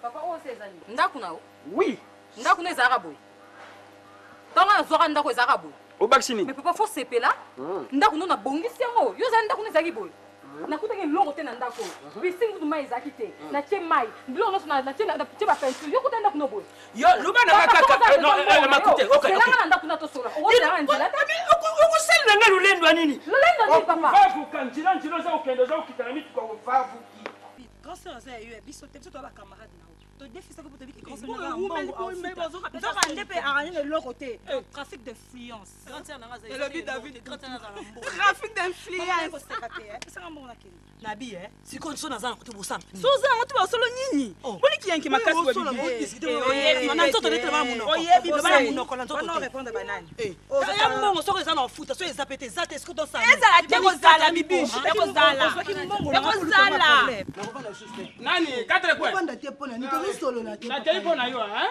Papa oyo se eza nini? Ndako na yo? Oui. Ndako na ezalaka boye. Ntango nazwaka ndako ezalaka boye. Obakisi nini? Mais papa faut sepela. Hmm. Ndako no nabongisi yango. Yo ozali ndako no ezalaki boye. Hmm. Nakutaki eloko te na ndako oyo. Hmm. Piscine kutu mai ezalaki te. Natie mai. Biloko nyonso natie ba peinture. Yo kuta ndako no boye. Yo loba na nga kaka eh, non eh, eh, makute. Okay. Zelanga na ndako na tosola. Okozela nzela te. Okosalela nga lolendo ya nini? Lolendo nini papa? Okovavuka nzela nzela oza kokende oza kokita na mituka ovavuki. Grand sœur aza ya yo ya biso te biso toza ba camarade na yo todefisaki mpo toyebi ke grand sœur na mbongo nzoka nde mpe arrange na eloko te eh. trafic d'influence elobi david trafic d'influence koseka te eh. pesanga mbongo nakende nabi eh sikoyo nso naza na kote bosana so oza yango te basolo nini oh. boni kiyanke makasi na nzoto nete loba na monoko loba na monoko na nzoto te ya mbongo soki eza na ofuta soki eza pe te eza te soki tosala ezala te kozala mibishi ekozala ekozala nani 4 coin Ofanda te mpo na nini tozosolola te nakei mpo na yo hein?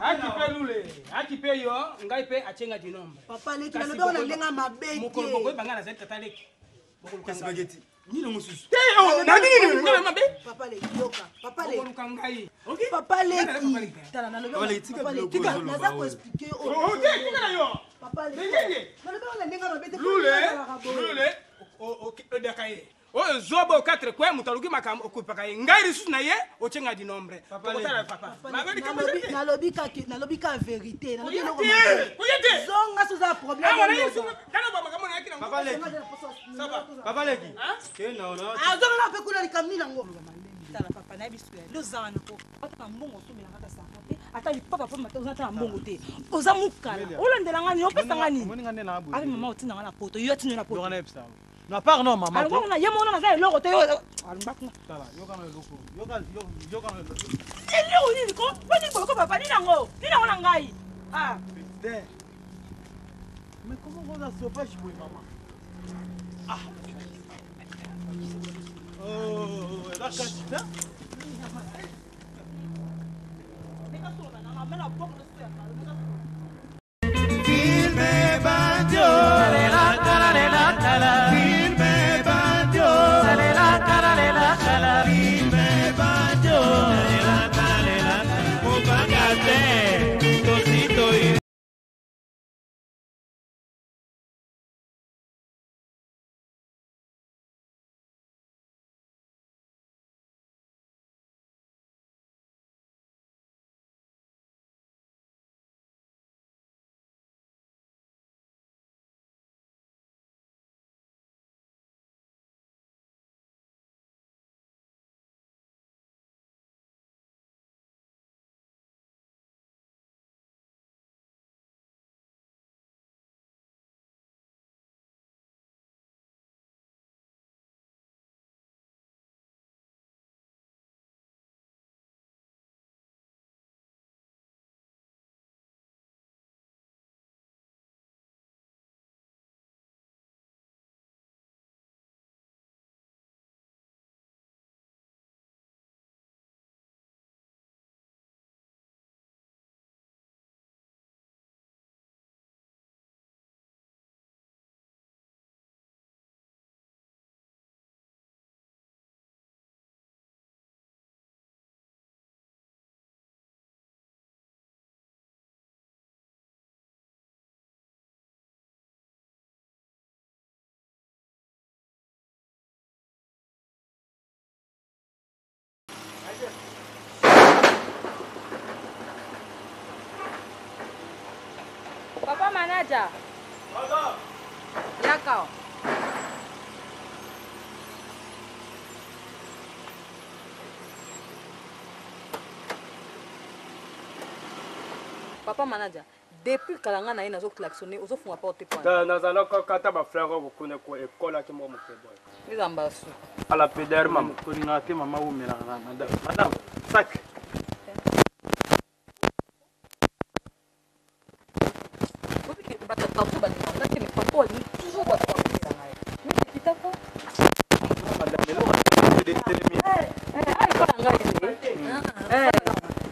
akipe lule akipe yo ngai mpe atyenga du nombre papa leki nalobi yango na ndenge mabe mokolo te bokoyeba ngai nazali tata leki bokoluka ngai. Spaghetti. Nini mosusu? Te, oh, na nini nini mabe papa leki yoka papa leki bokoluka ngai papa Ngai nazali papa leki leki te. tala nalobi Papa leki, tika papa leki biloko ozoloba naza oyo. koexplike Oh, te tika na yo papa leki Ndenge. nalobi yango na ndenge mabe te lule ezalaka boye lule odaka ye oyo zoba o 4 coin moto aluki makambo okopaka ye ngai lisusu na ye otyenga du nombre tokotala papa mabe likambo ezali te. nalobi kaka nalobi kaka verité nalobi Koya eloko te, mabe. koya te. zonga so oza problème Awa na ye oloba. susu, tala ba makambo nayaki nango. Papa leki. Ça va. Papa leki. Hein? Ke na ona. azonga na mpe kuna likambo nini yango tala papa nayebi soki nde oza wana po ata na mbongo osombelanga ata savon te ata lipapa po mata oza ata na mbongo te oza mokala olandela nga nini opesa nga nini Omoni nga nde na boye. ape mama otinda nga na poto yo atinda yo na poto Yoka na yebisa yo. Na part non mama. alongwa kuna ye moko naza eloko te yo alongwa kuna Tala, yoka na eloko. Yoka yoka na eloko. eloko nini ko boni boye ko papa nini yango nini yango na ngai ah Putain. Mais comment on a sauvage boye mama? Ah. Oh, la kati, hein? Papa manager. Yaka. Papa manager, depuis kala nga na ye nazo klaxonner, ozofunga porte point. Ta nazalaka kata ba fleur oyo kuna ekolaki mwa moke boye. Eza mbasu. Ala peder mama. Kolingaka te mama wumelaka na madame. Madame, sac. Bato partout balingaka nga te mais papa alingi toujours bato bakolela ngai. Mais kitako. Madame, eloko etelemi. Eh, epa na ngai te. Eh.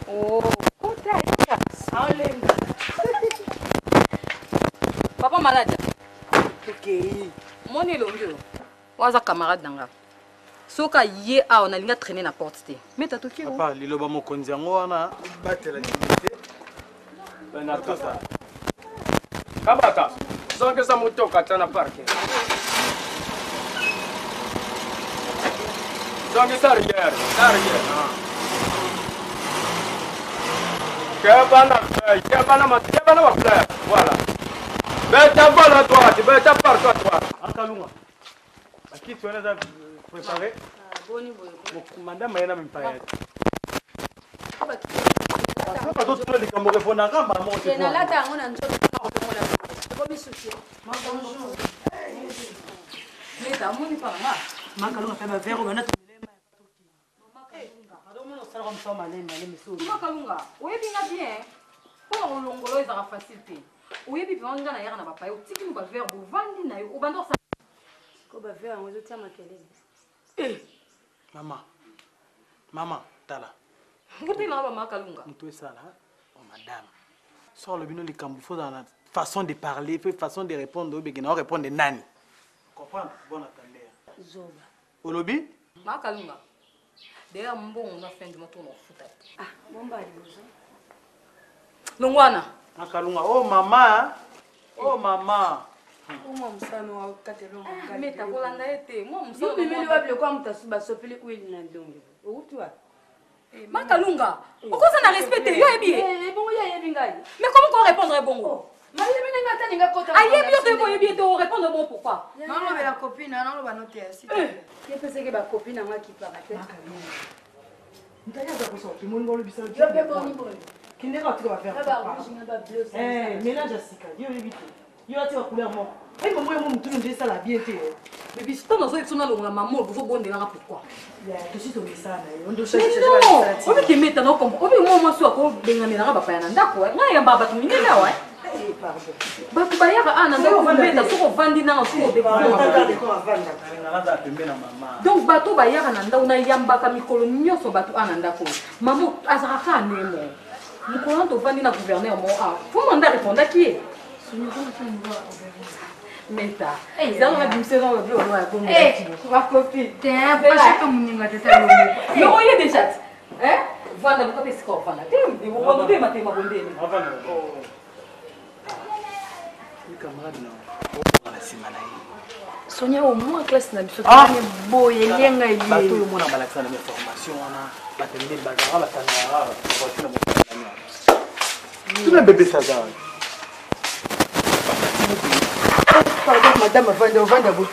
Oh, kota yoka. Papa malade. Tokei. Moni elongi oyo. Oyo aza camarade na nga. Soki aye awa nalingi atraîne na porte te. Meta toki o. Papa, liloba mokonzi yango wana batela dignité. Natosa. Kabata, zongisa motoka ata na parke. Zongisa arrière, arrière. Keba na feuille, keba na mat, keba na ba fleur. Voilà. Beta balle à droite, beta partout à droite. Akalunga. Bakiti wana eza préparé. Madame aye na mipaya te. Bazotuna likambo repondaka mama ote. Te nalata yango na nzoto kolongola ekomi susi. Meta amoni mpa na nga. Makalunga mpe bavere oyo bana Mama Kalunga, oyebi nga bien mpo na kolongola oyo ezalaka facile te. Oyebi vraiment nga nayaka na bapaya, otiki no bavere bovandi na yo obanda osala. Sikoyo bavere yango ezotia makelele. Mama. Mama, tala. Obenga nga bamama Kalunga. Moto esala, oh madame. Soki alobi no likambo, faut ozala na façon de parler, pe façon de répondre, oyebeke na orépondre nani. Comprendre? Bon attendeur. Zoba. Olobi? Mama Kalunga, d'ailleurs mbongo na fin du mois tokona kofuta te. Ah, bomba liboso. Longwana. Mama Kalunga, oh mama, oh mama. Mwa mosano wa katelo Ah, Meta kolanda ye te. Mwa mosano. Yo bimeli wapi lokola moto asu basopeli huile na ndonge. Outi wapi? Mama Kalunga, okoza na respect te, yo oyebi ye. Ebongo ye ayebi ngai. Mais comment ko répondre bongo? Mayebi ndenge ata ninga kota. Ayebi yo te ko yebi ye te, o répondre bongo pourquoi? Nalobela copine, naloba no te si. Ye peseke ba copine yango akipaka te. Mutaki aza kosa opimoni ngolobisa. Yo mpe boni boye. Kindeka otika bavere. Na ba rouge na ba bleu. Eh, mélange ya sika, yo oyebi te. Yo atika couleur moko. Eh, maman yo mutu nde esala bien te. Mais biso ntango nazoyebi biso nalongola mama oyo bozobondelanga pourquoi? Tosi tomesana na yo. Ndo Mais non, obiki meta na okombo. Obi mwa mwasi oyo akobenganelanga bapaya na ndako. Ngai yambaka bato minene awa. Bato bayaka awa na ndako meta soki ovandi nanga soki obengana. Donc bato bayaka na ndako nayambaka mikolo nyonso bato awa na ndako. Mama azalaka kaka ndenge moko. Mokolo wana tovandi na gouverneur moko awa. Fo manda répondaki ye. Meta. Zala na bimse na bilo ya bongo. Eh, ba copine. Te, bashaka muninga te ta longo. Yo oye déjà. Hein? Vanda luka pe sika ovanda. Te, obanda te matema bondeni. Avanda. Ni camarade na na nsima na ye. Sonia au moins classe na biso tokani boye elenga elie. Bato oyo omona balakisa na formation wana bato nde bazalaka batangaka voiture na mokanda. Tuna bébé saza. Pardon, madame, avanda, ovanda boye.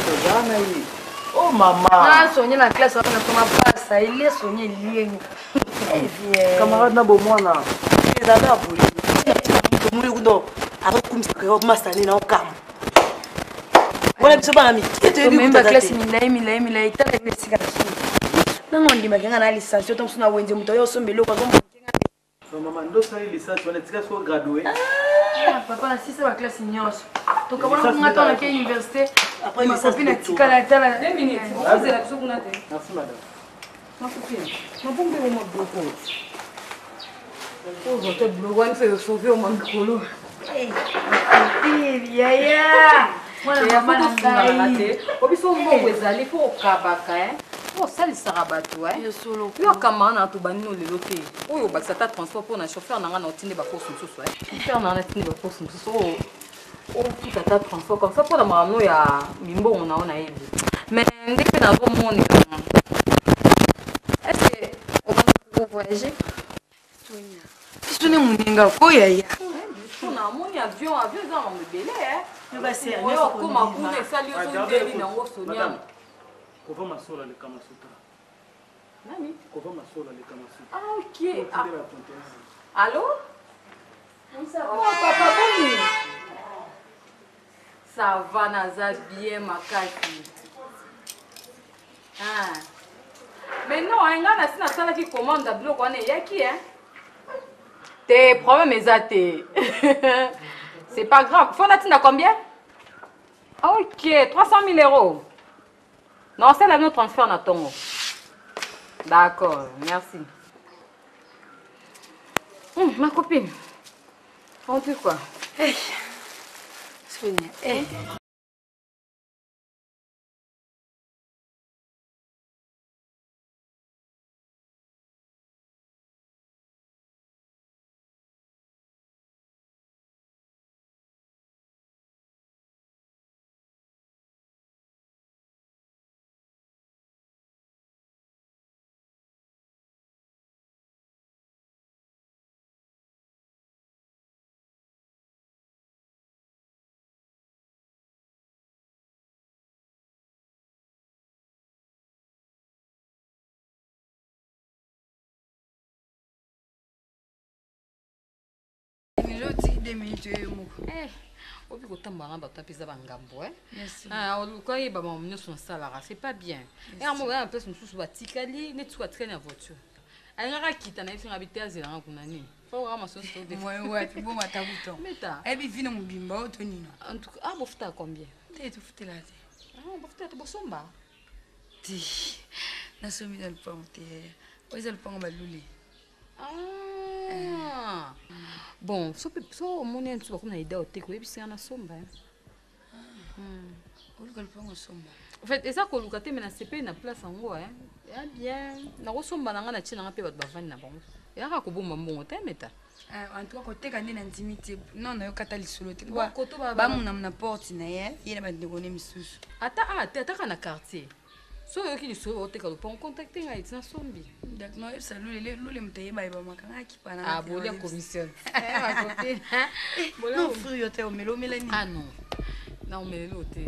Toza na ye. Oh mama. Na Sonia na classe wana toma pasa, elie Sonia elienga. Camarade na bomwana. Ezalaka boye. Tomoni kuna akokumisaka masani na okama. Wana biso bana mike toyebi Tomemba kutata classe te. milai milai milai tala ye esika na suka. Nango ndimaki nga na licence yo mosusu na wenze moto oyo osomba eloko azomba. Mama ndosali licence wana tika soko gradué. Papa nasisa baklasse nyonso tokabona kunga ntango nake université Après licence, makopi natikala tala 2 minutes. Okozela biso kuna te. Merci madame. Makopine. Mabombe mo maboko. Ozwa te biloko wana so esauve yo mikolo. Yaya mwana mama na ngai te obiso mbongo ezali fo okabaka fo osalisaka bato yo akamaka na tobandi no lelo te oyo obakisa ata transport mpo na chauffeur na ngai na otinde bacourse mosusu chauffeur na ngai natinde bacourse mosusu oyo ofuta ata transport comme ça mpo na makambo ya mimbongo na yo nayebi mais ndenge mpe nazomonela est ce que obanda kovoyage Sonia biso ne moninga ko yaya mpona amoni avion avion eza makambo ebele oyo okoma kuna esali yo so ndeli nango Sonia. Kova masola le Kamasutra. Nani? Kova masola le Kamasutra. Ah ok. Ah. Allô? Oh papa boni. Ça va naza bien makasi. Ah. Mais non, nga nasi nasalaki commande ya biloko wana eyaki hein. Te problème eza te. C'est pas grave. Faut natinda combien? Ok, 300 000 euros. Non, c'est l'avion transfert na tongo. D'accord, merci. Ma copine, on dit quoi? Hey, Sonia, hey. 2 minutes oyo moko. Eh, obi kotambola na bato mpe eza bangambo eh? Ah, oluka oyeba makambo nyonso nasalaka, c'est pas bien. Yango moko na place mosusu batikali neti soki atikali na voiture, alingaka akita na ye finga bite, azelanga kuna nini. Wapi bongo ata bouton? Meta. Ayebi vino mobimba oyo to nino. En tout cas, ah, bofutaka combien? Te, tofutela te. Ah, bofutela te, bosomba? Te, nasombi na lupango te. Oyo eza lupango balule. Ah. Bon, so so omoni ya mosusu bakomi na idée oteka, oyebisi nga nasomba. Oluka lupango osomba? En fait, eza koluka te, me nasepeli na place yango ya bien. Nakosomba na nga na tie na nga mpe bato bavandi na bango, eyaka kobomba mbongo te, meta. En tout cas, koteka nde na ndimi te. Non, nayokata lisolo te. Bon, koto Bamunamuna porte na ye, ye na bandeko ne misusu. Ata a te, ataka na quartier, so oyoki lisolo oteka lopango, contacte ngai ti nasombi. Noyebisa Lule. Lule moto ayeba yebamaka, nga akipa na. Ah, bolia commission. Non, frère, yo te omela, omela nini? Ah non, na omelelo te,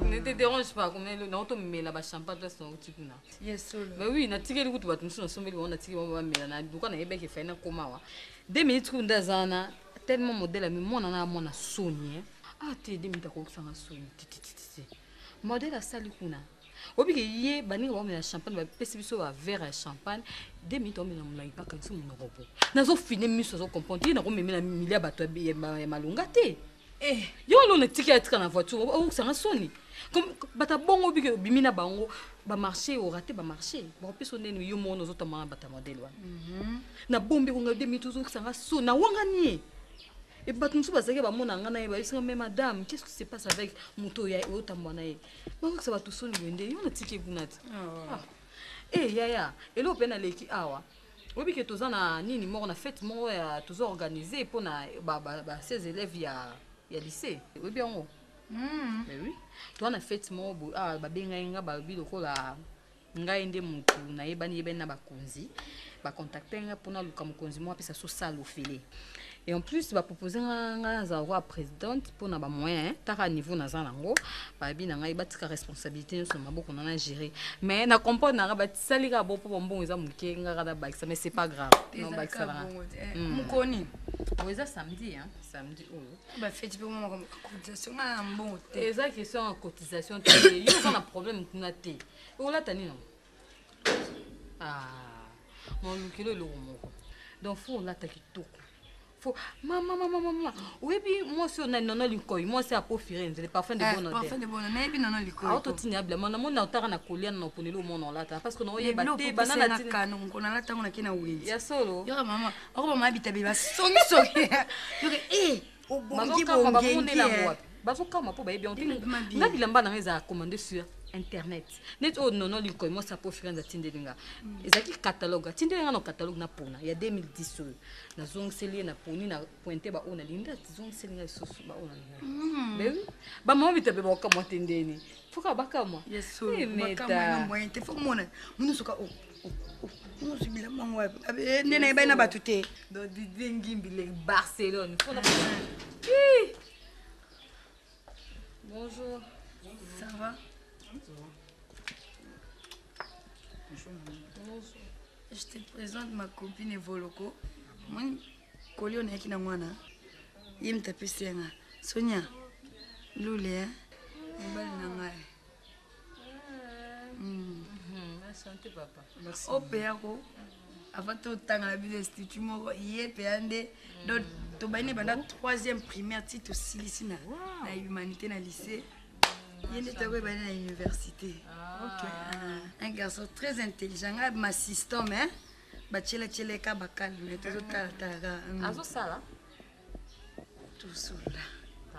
ne te dérange pas. Komela na otomela bachampagne place na outi kuna. Yes, solo. Mais oui, natikeli kutu bato mosusu, nasombeli bango, natikeli bango bamela. Na luka nayebaki efai nakoma awa 2 minutes kutu nde aza wana tellement modèle ami mwana na mwana soni. Ah te, 2 minutes akokisanga soni titititi. Modèle asali kuna, obike ye baninga baomela champagne, bapesi biso baverre ya champagne. 2 minutes aomela molangi mpaka biso monoko bo nazofine miso, azocomprendre ye nakomemela milia bato ya malonga te. Yo wana natiki atika na voiture, okosanga soni. Bato ya bongo, obike obimi na bango bamarché, orate bamarché, bakopesa ndeni. Yo moko ozotamba na bato ya modèle wana. Nabombi konga 2 minutes, ozokisanga soni, nawangani ye. E bato mosusu bazalaki bamona nga na ye, bayebisinga: "Mais madame, qu'est ce qui se passe avec moto oyo oyotambola na ye?" Bakokisa bato soni boye nde yo natiki kuna te. E yaya, eloko mpe naleki awa, oyebi ke toza na nini moko na fête moko ya toza organise mpona ba 16 élèves ya lycée, oyebi yango? Mais oui, toza na fête moko boye awa, babengai nga, balobi lokola ngai nde motu nayebani yebani na bakonzi, bacontacte nga mpona luka mokonzi moko apesa so salle ofele. Et en plus bapropose nga, nga nazala lokola présidente mpona bamoyen taka niveau naza nango. Bayebi na ngai, batika responsabilité nyonso na maboko na na gérer, mais na comprendre nanga basali kaka bo mpo bambongo eza moke, nga kaka nabakisa, mais c'est pas grave. Non, bakisa nanga. Mokoni? Bon, eza samedi, hein, samedi oyo. Bafeti mpe mwa cotisation, nga na mbongo te. Eza question ya cotisation te, yo oza na problème kuna te. Olata nini? Ah, molukilo eloko moko, donc faut olata kitoko, faut mama mama mama. Oyebi mwasi oyo nani? Nono Likoi, mwasi ya po Firenze, le parfum de bon. Parfum de bon, nayebi Nono Likoi. Aototinda bilamba, namoni otaka na kolia na oponeli omona olata, parce que naoyeba te banana kano mokolo nalata yango, nake na wenze. Ya solo? Yoka mama, oko mama bitabe basongisongi, yoka e obongi. Bamonela yango wapi? Bazokama mpo bayebi yango te. Nga bilamba nanga ezala commandé sur internet, neti oyo Nono Likoi mwasi ya po Firenze atindeli nga, ezalaki catalogue, atindeli nga na catalogue na pona ya 2010 oyo nazongiseli ye na poni na pointe baoyo nalingi, azongiseli nga lisusu baoyo nalingi. Mais oui, bamama bitabe bakokamwa te ndeni, foka bakamwa. Moyen te, fo mona munusuka mosu bilamba yango wapi nde nayebani na bato te. Donc Didier Ngimbi le Barcelone. Bonjour. Ça va? Bonjour. Je te présente ma copine Evoloko. Moni koli oyo nayaki na mwana ye, moto apesi yanga. Sonia Lule, mobali na ngai. Santé, papa. Opeyako avant totanga na biso institut moko, ye mpeya nde. Donc tobandi banda troisième primaire ti tosilisi na humanité na lycée. Ye nde tokoyebani na université. Ah, un garçon très intelligent, ngai ma assistant, mais batielatiela eka bakalme, tozotalatala. Azosala? Tosola.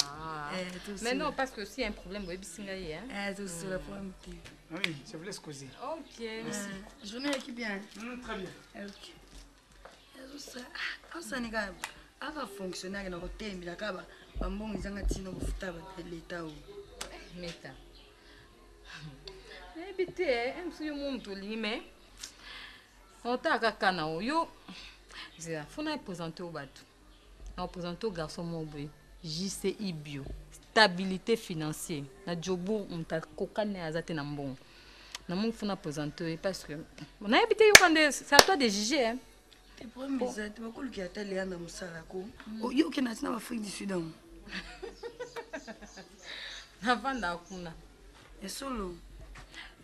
Ah. Eh, tout Mais seul. non, parce que s'il y a un problème, vous avez hein. Eh, tosola, problème te. Oui, je vous laisse causer. Ok. Journée eleki bien? Très bien. Ok. Osani kaka aka fonctionnaire na kotembela kaka bambongo ezanga ntina kofuta leta oyo. Meta. Nayebi te, mosu yo mo moto olingi, mais otala kaka na oyo nzela fo na présente o bato, na oprésente o garçon moko boye, JCI Bio stabilité financier na Jobourg, moto akokani aza te na mbongo. Namoni fo na présente ye parce que nayebi te, yoka nde, c'est à toi de juger, hein. Te problème eza te, bakolukela ata Leandre mosala ko. Yo okenda ti na baafrique du Sud yango? Navandaka kuna. Ya solo?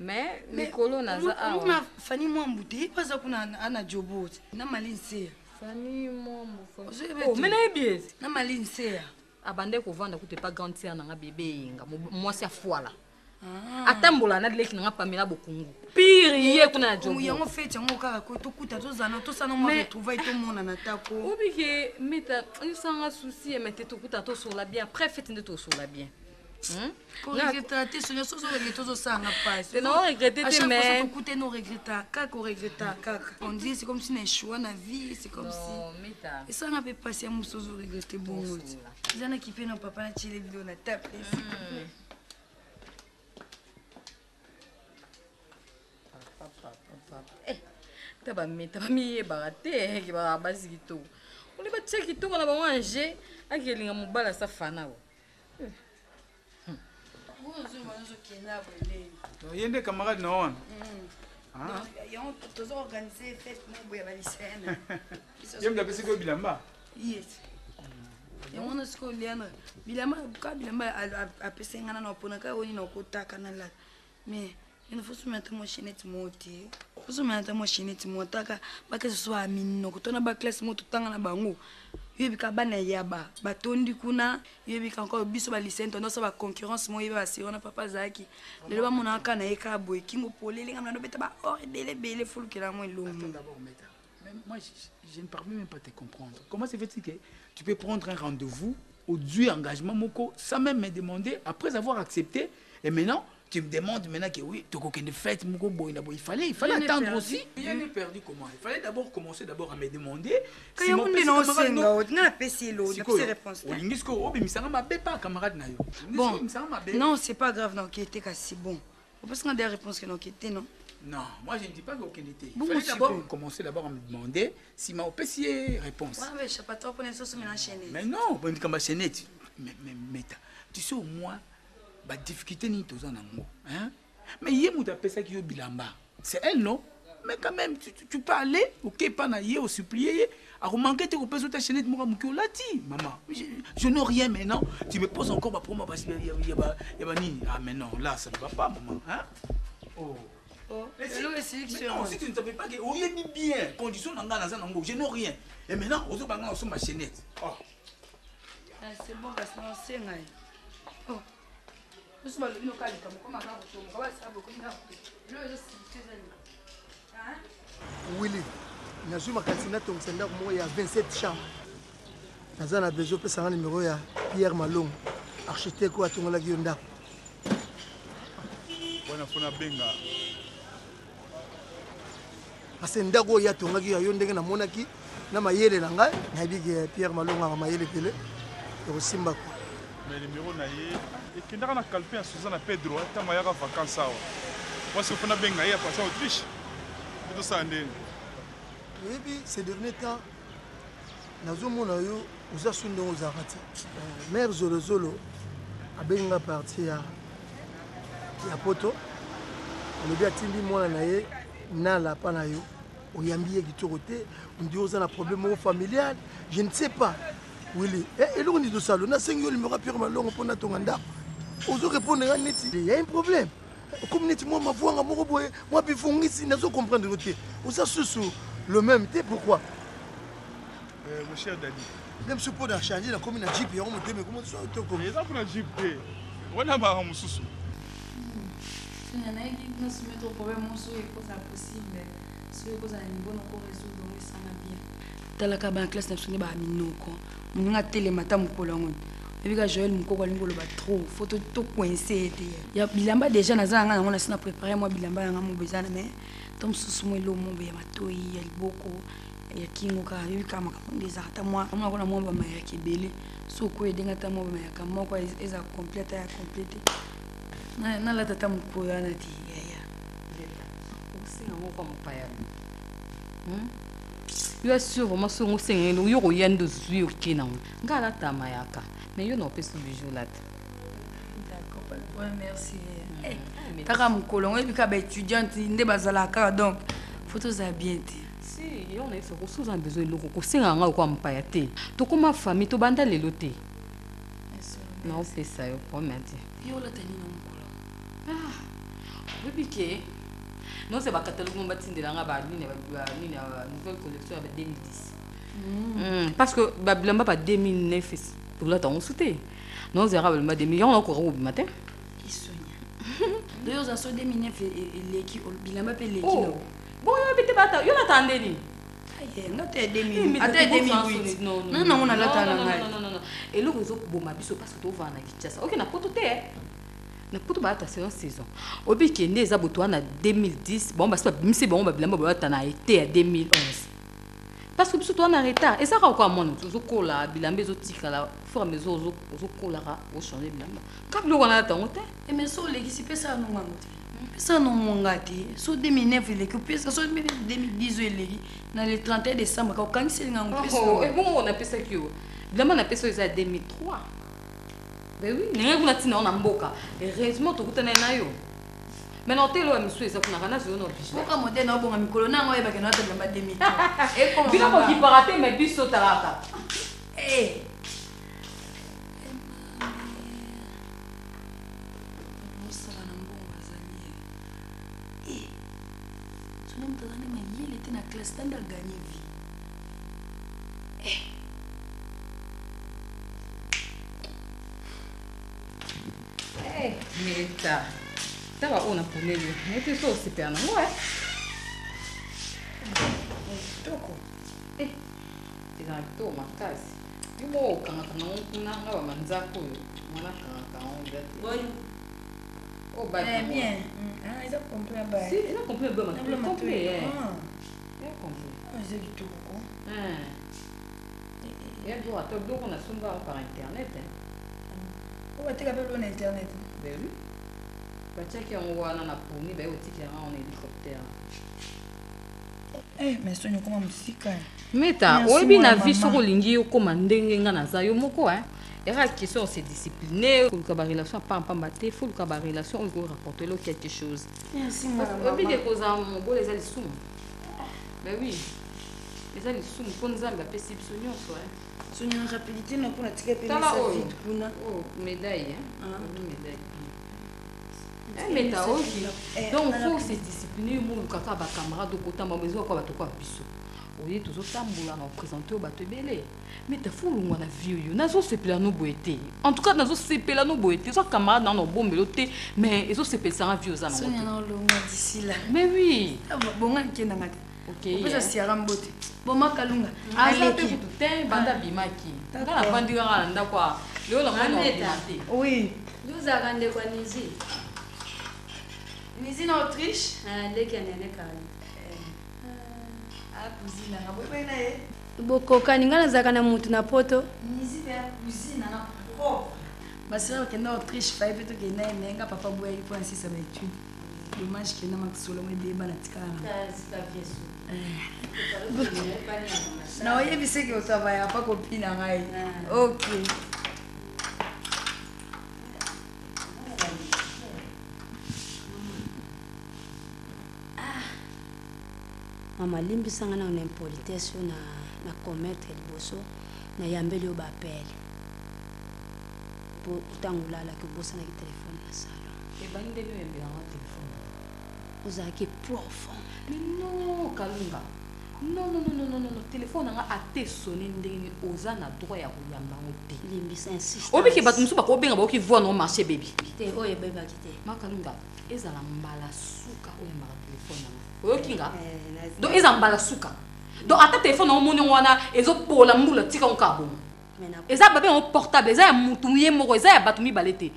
Mais mikolo naza awa. Fani Mwambu te, ye mpe aza kuna ana jobo na Malin Seya. Fani Mwambu. Oh, mais nayebi ye. Na Malin Seya. Abandaki kovanda kutu epa grande sœur nanga bebe Eyenga, mwasi afwala. Atambola na leki nanga Pamela Bokungu. Pire ye kuna na jobo. Yango fete yango kaka ko tokuta tozana tosana mwa retrouvaille tomonana tako. Obike meta yosanga souci mais te tokuta tosola bien après fete nde tosola bien. Koregreta te Sonia, soki ozoregrete ozosanga mpasi. Regrete te, mais tokute no regreta kaka, oregreta kaka, on dirait c'est comme si na échoua na vie, c'est comme si esanga mpe mpasi ya mosu ozoregrete bongo ti eza na kipe na papa na tiele bilo na table. Ta bameta bamiyebaka te ke bazala basi kitoko, oli batia kitoko na bango ange akelinga mobali asa fana o. Ye nde camarade na wana? Yango tozo organise fête moko boye ya balisene. Ye moto apesaki yo bilamba? Yes, yango wana sikoyo Leandre bilamba ka bilamba apesi nga nano apona kaka oyo nini okotaka nalata, mais il faut somela ata mwa chaînette moko te, faut somela ata mwa chaînette moko ataka baklase so ya minoko to na baklasse moko totanga na bango. Yoyebi kaka bana yaba batondi kuna, yoyebi kaka encore biso balycéen tondo ba concurrence moko yeba basiri wana papa azalaki lelo bamonaka kaka na ye kaka boye kingo polele nga mna beta ba or ebele ebele folukela yango elongo. Moi, je ne parviens même pas à te comprendre. Comment se fait-il que tu peux prendre un rendez-vous au dû engagement moko sans même me demander, après avoir accepté, et maintenant tu me demandes maintenant que oui, tu as une fête moko boy na boy. Il fallait Rien n'est attendre perdu. Aussi. Rien n'est perdu comment? Il fallait d'abord commencer d'abord à me demander. Ka yango nde naosenga o nga napesi elo, napesi réponse te. Olingi sikoyo obimisanga mabe pa camarade na yo. Olingi Bon, sikoyo obimisanga mabe. Non, c'est pas grave, naoke te kasi bon opesi nga deya réponse ke naoke te, non? Non, moi je ne dis pas qu'aucun été. Il Bon, fallait sikoyo. d'abord commencer d'abord à me demander si m'a opesi réponse. Wana ba échappatoire mpona ezosomela chaînette. Mais non, bon, comme chaînette. Mais, tu sais au moins, ba difficulté ni toza nango, hein? Mais ye moto apesaki yo bilamba. C'est elle, non? Mais quand même, tu peux aller, ok, pas na ye, osupplier ye. Akomanquer te kopesa ta chaînette moko moke olati, maman. Je n'ai rien maintenant. Tu me poses encore ma promo parce qu'il y a ba nini. Ah, mais non, là, ça ne va pas, maman, hein? Oh. Mais Eloko esili. Mais non, si tu ne savais pas que oyebi bien condition na nga naza nango, je n'ai rien. Et maintenant, ozobanga osomba chaînette. Oh. Ah, c'est bon, kasi naosenga ye. Oh. Biso balobi noka likambo koma kaka kotomoka basala bokomi kaka eloko ezosilite eza nini? Willi, nazwi makanisi natongisa ndako moko ya 27 chambre. Naza na besoin opesanga numero ya Pierre Malongo, architecte oyo atongolaki yo ndako. Wana fo nabenga. Parce que ndako oyo atongaki ya yo, ndenge namonaki na mayele na ngai, nayebi ke Pierre Malongo aka mayele pele ekosimba kwa. Mais numero na ye ekendaka na calepin ya Suzana Pedro ntango ayaka vacance awa. Mwasi fo nabenga ye apartir Autriche mpe tosala ndeni. Oyebi, ces derniers temps nazomona yo oza su ndenge ozalaka te. Mare Zolozolo abengi nga parti ya poto, alobi atindi mwana na ye nala pa na yo, oyambi ye kitoko te, ondiri oza na problème moko familial, je ne sais pas. Willi, eloko nini tosala? Nasengi yo numéro ya Pierre Malongo mpo natonga ndako, ozo répondre nga neti ya un problème, okomi neti mwa mavwanga moko boye, mwa bifungisi, nazo comprendre yo te, oza susu le même te, pourquoi? Mon cher Dadi. Même so mpo na change, nakomi na jeep yango, motema ekomi so toko. Eza mpona jeep te, wana baka mosusu. Sonia, nayebi nasoumettre problème moko, soki ekozala possible, soki ekozala niveau noko résoudre yango, esanga bien. Talaka bana classe na biso nde baa minoko, moninga atelema ata mokolo yango ebika. Joel Mokoko alingi koloba trop, faut tocoince ye te. Ya bilamba déjà naza nanga yango, nasi na préparé mwa bilamba yanga mobo eza na, mais to mosusu mwa eloko mobo ya matoi, ya liboko, ya kingo kaka. Yebi kaka makambo nde ezalaka, ata mwa amonako na mwa bamayaka ebele, so okoyo edenga ata mwa bamayaka moko eza complet, ata ya complet te, nalata ata mokolo wana te yaya. Osenga moko ya mopaya yo assure vraiment, songo osenga yo koya nde ozwi oke nango. Nga alata mayaka, mais yo na opesi bijou lata. D'accord, pas de problème, merci. Kaka mokolo yango, yebi kaka baétudiante nde bazalaka kaka, donc faut tozala bien te. Si yo nayebisa ko soza na besoin eloko kosenga nga lokola mopaya te. Tokoma famille tobanda lelo te. Naopesa yo problème te. Yo olata nini na mokolo? Ah, oyebi ke nonse bakatalogue mo batindela nga banini banini ya nouvelle collection ya ba 2010. Parce que babilamba ba 2009 tolata yango su te. Nozalaka bilamba 2000 yango nakoka kobima te. Doyo oza so 2009 eleki bilamba mpe eleki. Oh. Bon yo bete bata yo lata ndeni. Nga te 2000 ata 2008. Non non nalata na ngai. Non non non. Eloko ezo boma biso parce que tovanda na Kinshasa. OK na poto te. Na poto balata saison saison. Obi kende eza boto wana 2010, bon basi babimisi bango babilamba balata na été ya 2011. Parce que biso toza na retard. Ezaka kwa mwana ozokola bilamba ezotikala fur et à mesure ozokolaka ochange bilamba. Ka biloko wana alata yango te. Eh, mais so olekisi pesa yango ngango te. Pesa yango monga te. So 2009 eleki opesa so 2010 oyo eleki na le 31 décembre ka okangiseli ngango pesa. Oh, eh, bongo napesaki yo. Bilamba napesa yo eza ya 2003. Ben oui, ndenge kuna ntina yo na mboka. Heureusement tokutanaki na yo. Mais na hotel oyo misu eza kuna kana zolo na obligé. Mboka modèle na obonga mikolo na yango oyebake na ata bilamba 2003. Ekoma Bino kokipaka te mais biso talaka. Eh. Bosala na mbongo bazali ye. Eh. Soki moto aza nde mayele te na classe tanda aganye vie. Eh. Eh, Meta. Tala oyo naponeli yo. Nayebi te soki osepela nango eh. Kitoko. Eh, ezala kitoko makasi. Yo moko okangaka nango kuna nga ba manzaka oyo mwana akangaka yango eza te. Boni. Oh, bag Eh, nango. bien. Ah, eza complet ya bag. Si, eza complet ya bag, Na complet, eh. Ah. Eza complet. Ah, eza kitoko ko. Ah. Ya biloko ata biloko nasomba yango par internet hein. Oyo bateka mpe biloko na internet. Ben oui. Batiaki yango wana na poni baye kotikela yango na hélicoptère. Eh, mais soni okoma mosika. Meta, Merci, oyebi na mwana vie mama. soki olingi okoma ndenge nga naza yo moko hein. Era question on se discipliner, koluka ba relation ya pamba te, faut luka ba relation oyo ko rapporter lo quelque chose. Merci, mwana Parce que oyebi mama. ke kozala mobola eza lisumu. Ben oui. Eza lisumu mpo Nzambe apesi biso nyonso hein. Soni na rapidité na mpona tika mpe Tala mesa oyo. vide kuna. Oh, médaille hein. Ah. Oyo médaille. Eh, Meta, ok. Eh, Donc, na faut rapidité. se discipliner, mo lukaka ba camarade okotamba mo ezwa kwa bato kwa biso. Oye tozotambola na opresente oyo bato ebele. Meta, faut olongwa na vie oyo. Nazosepela no boye te. En tout cas, nazosepela no boye te. Oza camarade na na obombelo te, mais ezosepelisanga vie oza nango Sonia te. na olongwa d'ici là. Mais oui. Ah, bonga nkendanga te. Ok. Opesa siara mbote. Boma kalunga. Aza Aleki. mpe kutu te, banda abimaki. Nga navandi kaka na ndako ya lelo namoni Ameta. obima te. Oui. Yo ozalaka ndeko ya Nizi. Nizi na Autriche? Ah, leki ya Nene Kali. Ah, cousine nanga boyebani na ye. Bokokani nga nazalaka na mutu na poto. Nizi mpe ya cousine nanga propre. Basira okenda Autriche faye mpe tokenda ye me nga papa boyaki mpo asisa ba étude. Dommage kenda makisolo ngo ebeba na tikala na. Na oyebisi ke otravayaka pa copine na ngai. Ok. Mama limbisanga na na impolitesse oyo na na commettre liboso nayambeli yo baapele po ntango olalaki obosanaki telefone na salon. Ebandi ndenge oyambelanga telefone. Ozalaki profond. Mais non, Kalunga. Non, non, non, non, non, non, non. Téléphone nanga ate sonné ndenge nini oza na droit ya koyamba yango te. Limbisa insistance. Oyebi ke bato mosusu bakobenga bayoki voix na marché baby. Te oyo ebebaki te. Ma Kalunga, ezala mbala suka oyambaka telefone nanga. Oyoki nga? Donc ezala mbala suka. Donc ata telefone nango omoni yango wana ezopola mbula tika yango kaka bongo. Eza babe yango portable, eza ya mutu ye moko, eza ya bato mibale te.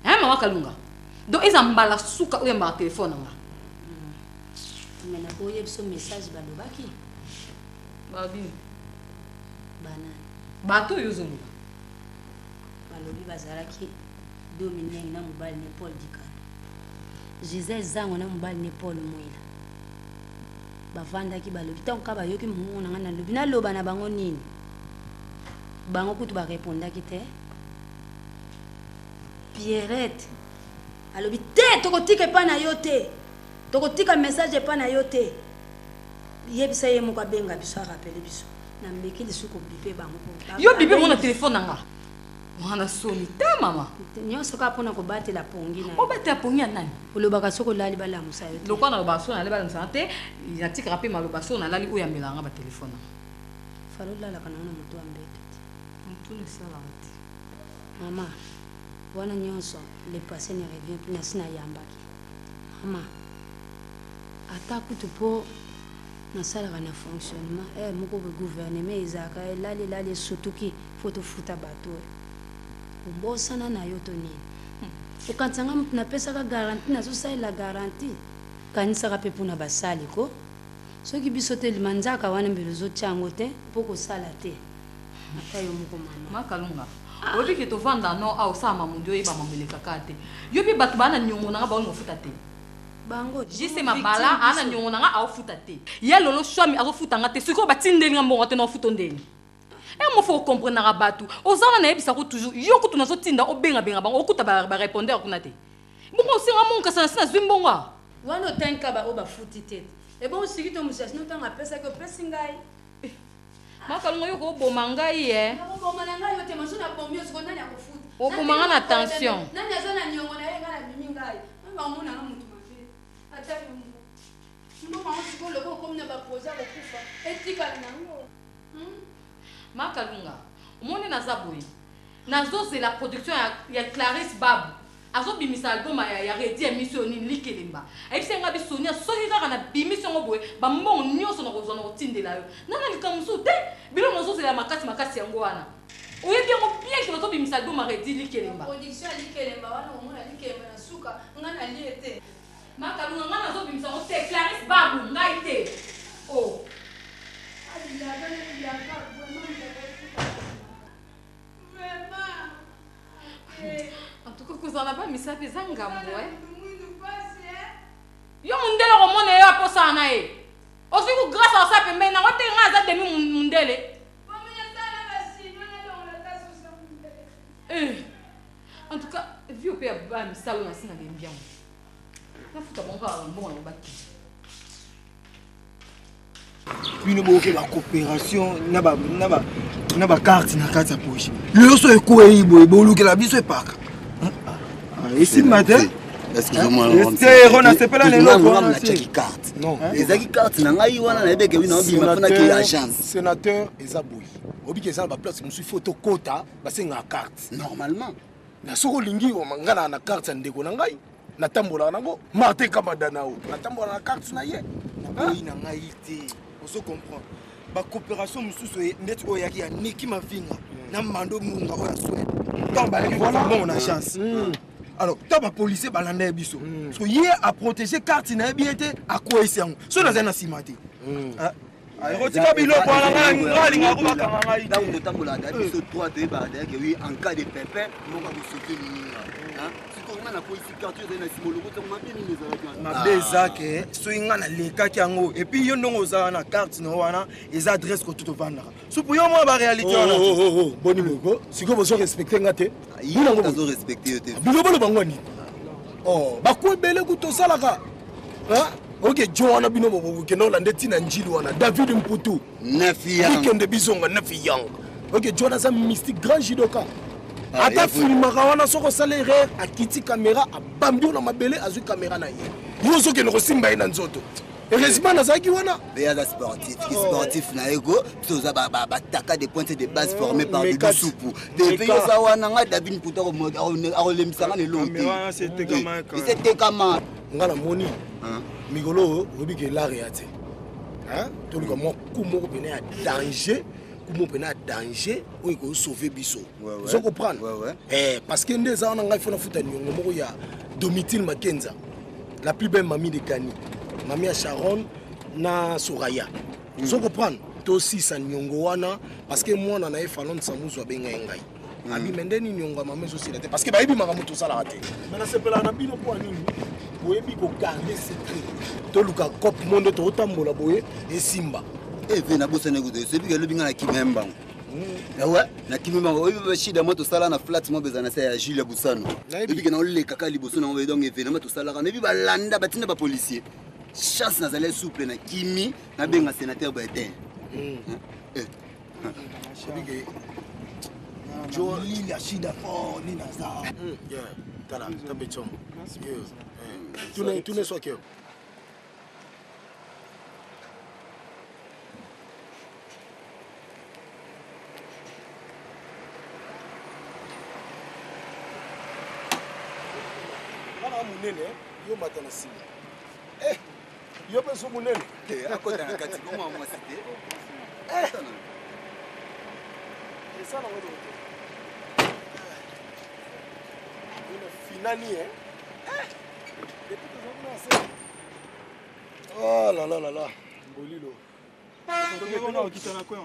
Hein mama Kalunga? Donc eza mbala suka oyambaka telefone nanga. Mais nakoyebisa biso message balobaki. Balobi banani? Bato oyo ozoloba. Balobi bazalaki Domingue na mobali ne Paul Dikando. Gisèle Zango na mobali ne Paul Mwila. Bavandaki balobi ntango kaka bayoki mongongo na ngai nalobi naloba na bango nini? Bango kutu barepondaki te. Pierrette alobi te tokotika epai na yo te. Tokotika message epai na yo te. Yebisa ye moko abenga biso arapele biso. Nameki lisusu kobipe bango. Yo bipe mona telefone na nga. Wana soni te mama. Nyonso kaka mpona kobatela pongi na. Obatela pongi ya nani? Olobaka soki olali balamusa yo te. Lokola nalobaka soki nalali balamusa te, natikaka mpe maloba soki nalali oyo amelaka nga batelefone. Falo olalaka nango na moto ya mbeto te. Motuna esalaka te. Mama, wana nyonso le passé ne revient plus nasi nayambaki. Mama, ata kutu mpo nasalaka na fonctionnement eh, moko boye gouvernement ezalaka elali elali esutuki fo tofuta bato oyo obosana na yo to nini okanisa nga moto napesaka garantie nazosalela garantie kanisaka mpe mpona basali ko soki biso te manzaka wana mbele ozotia yango te mpo kosala te ata yo moko mama makalunga oyebi ke tovanda no awa osala mamundi oyeba mambo elekaka te yo mpe bato baa na niongo na nga baolinga ofuta te bango jise mabala aa na niongo na nga aofuta te ya lolo swami azofuta nga te sikoyo batindeli nga mbongo te na ofuta ndeni e mofo okomprenaka bato oza wana nayebisako toujours yo kutu nazotinda obengabenga bango okuta barépondeur kuna te bongo osenga mongo kasi nasi nazwi mbongo a wana otangi kaka baoyo bafuti te ebongo siki to mosasi no ntango apesaki opesi ngai makalunga yo koboma ngai e nakoboma na ngai yo te maso nabomi yo siko nani akofuta oboma nga na tension nani aza na niongo na ye ngai nabimi ngai bamona nga motu mabe ata yo moko mbongo yango sikoyo lokola okomi na baprojet ya kokufa etikala nango makalunga omoni naza boye nazozela production ya, ya clarisse babu azobimisa album ya, ya redi ya miso oyo nini likelemba ayebisi nga bisonia soki kaka nabimisi yango boye bambongo nyonso nakozwa na kotindela yo nana likambo mosusu te biloko nazozela makasi makasi yango wana oyebi yango bien ke bazobimisa album ya redi likelemba production ya likelemba wana omona likelemba na suka nga nalie te makalunga nga nazobimisa yango te clarisse babu ngai te o oh. En tout cas kozala na bamisapi eza ngambo e yo mundele okomona ye aposana na ye ozwi ku grâce aosala pembeni nango te ngai aza demi mundele eh, en tout cas vie mpe ya bamisala oyo nasi nalembi yango nafuta bango kaka bambongo na bobaki bino boyoke bacoopération na bacarte na kati ya poche lelo so ekwei boye bolukela biso epaka esimba te ero nasepela lelonatiaki carte ezalaki carte na ngai wana nayebeke bino obima mpona ke agence sénateur eza boye obiki eza na baplace mosusu faut tokota basengaka carte normalement na soki olingi ngai na na carte ya ndeko na ngai natambolaka nango martin kamadana o natambolaka na carte na ye naboyi na ngai te ozo comprendre bacoopération mosusu ndeti oyo eyaki ya niki mavinga hmm. na mando munga oyo ya swede ntango bayaki mbongo na chance hmm. alors ntango bapolicier balanda ye biso hmm. so ye aprotege carte na ye bien te akweyisi yango so nazali na nsima te ah, Tika biloko wana ngai ngai alingaka ko bakanga ngai te. Ntango totambolaka da biso trois toyebaka da ke oui en cas de pépin moko akosote moninga. Sikoyo ngai nakweyisi carte ezali na nsima olokoti yango mabe nini ezalaki wana? Mabe eza ke soki ngai nalekaki yango epuis yo ndongo oza wana carte na yo wana eza adresse koto tovandaka supu yo mwa baréalité wana oh, oh, oh, boni boye sikoyo bozo respecte nga te bino boloba ngo nini baku ebele kutu tosalaka oke jo wana bino bokende olanda ntina njili wana david mputu bikende bizonga nefi yang oke jo wana aza mystique grand judoka ah, ata filmaka wana soki osala erreur akiti kamera abambi yo na mabele azwi kamera na ye yo ozokende kosimba ye na nzoto heureusement nazalaki wana ye aza sportif ki sportif na ye ko biso oza bataka de pointe de base formé par dudu supu depe yo oza wana nga david mputu akolembisa nga na elongo te esetekama nga namoni mikolo oyo oyebi ke lare ya te toluka mwa ku moko pene ya danger ku moko pene ya danger oyo ekosauve biso ozo comprendre eh, parce que nde eza wana ngai fo nafuta niongo moko ya domitile makenza la plus belle mamie de kani mamie ya sharon na soraya ozo comprendre tosisa niongo wana parce que mwana na ye falon samuzu abengai ngai mm. abima nde nini yongo ya mama ezosila te parce que bayebi makambo tosalaka te me nasepelaka na bino mpo ya nini boyebi kogarde secret toluka cope mo nde tootambola boye esimba eve eh, nabosani kutu soyebi ke lobi ngai nakimi ya mbango awa eh nakimi mbango oyebi bashida mwa tosala na flat mwa bezala na sa ya jules ya busano ebi ke naoleka kaka liboso nango donc evenema tosalaka nayebi balanda batinda bapolicier. Chance nazali souple na kimi nabenga sénateur Bretin. Lili ashida fort nini aza. Tala, tape chon. Tune tune soki. Mwana munene yo mata na nsima. Eh, yo mpe so munene. Te, akota na kati bongo mwasi te. Eh. Eza nango eloko te. Una finani eh. Eh. Depuis toza kuna na se. Oh là là là là. Mbolilo. Okita na coin.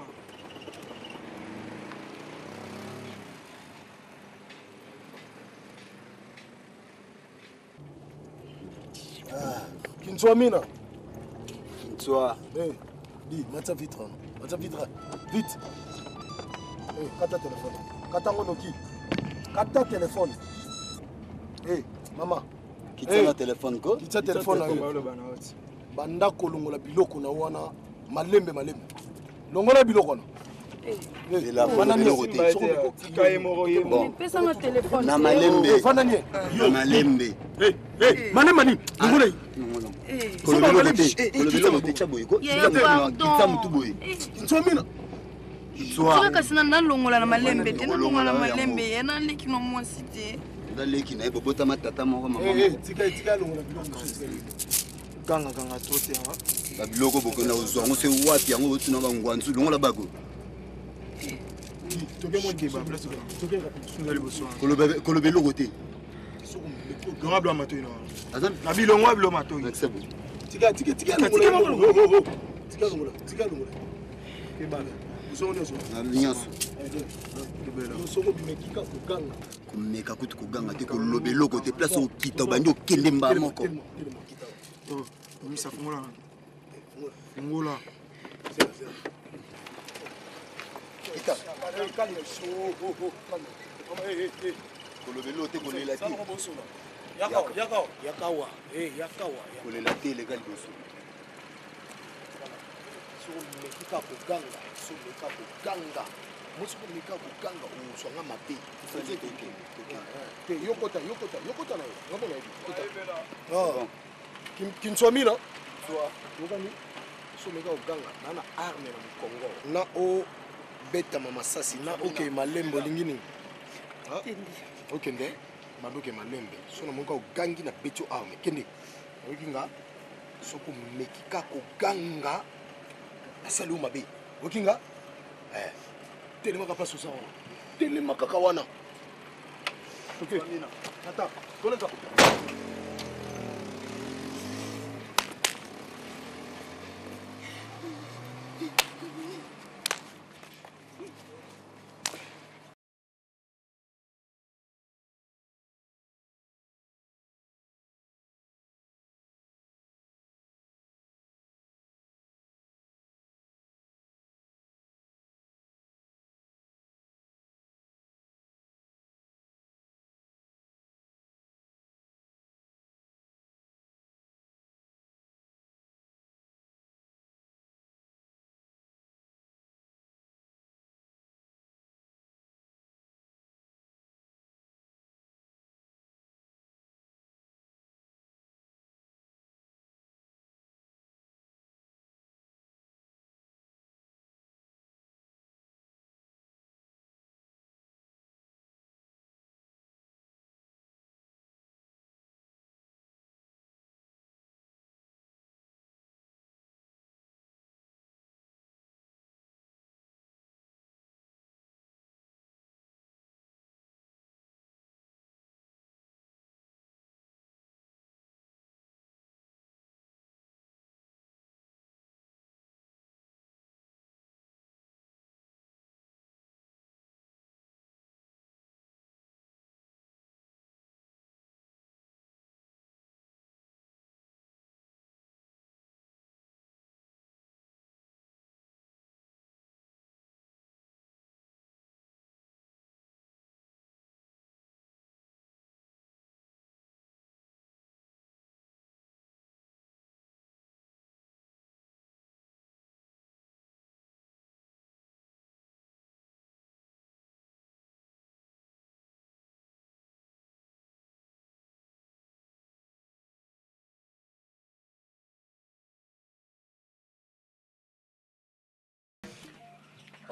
Kintswa mina. Kintswa. Eh, di, matsa vitre. Matsa vitre. Vite. Eh, kata téléphone. Kata ngo noki. Kata téléphone. Eh, mama. Kitsa na téléphone ko. Kitsa téléphone na yo. Banda kolongola biloko na wana malembe malembe. Longola biloko wana. Pesanga telefone. Na malembe. Fanda nie. Na malembe. Malembe nini? Longola ye. Koloba te. Koloba te tcha boye ko. Yaya, pardon. Kitsa mutu boye. Kintswa mina. Tika kasi na nalongola na malembe te, nalongola na malembe ye naleki na mwasi te. Eza leki na ye bobotama tata moko mama. Tika tika longola biloko mosusu. Ganga ganga to te. Babiloko bokenda kozwa yango se wapi yango otuna bangwanzu longola bako. Koloba eloko te. Longa bilo matoi na bilongwa bilo matoi. Tika tika tika longola. Tika longola. Tika longola. Ebala. Osongo nyonso. Nyonso. Osongo bimekika koganga. Komeka kutu koganga te, koloba eloko te, place okita obandi okende mbala moko. Misa fungola. Fungola. Koloba eloko te, kolela te. Yakawa. Yakawa. Kolela te eleka liboso. Soki omeki kaka koganga, soki omeki kaka koganga, mo soki omeki kaka koganga ozwanga mabe. Te, yokota yokota yokota na yo ngambo na yebi kota. Kintswa mina okani soki omeki kaka koganga na na arme na mokongo na obetama masasi na okei malembe olingi nini? Okende bando oke malembe so na moki ogangi na beti yo arme kende oyoki nga. Soki omeki kaka koganga nasali yo mabe oyoki nga. Telemaka place oza wana, telema kaka wana. Ok, ata koleka.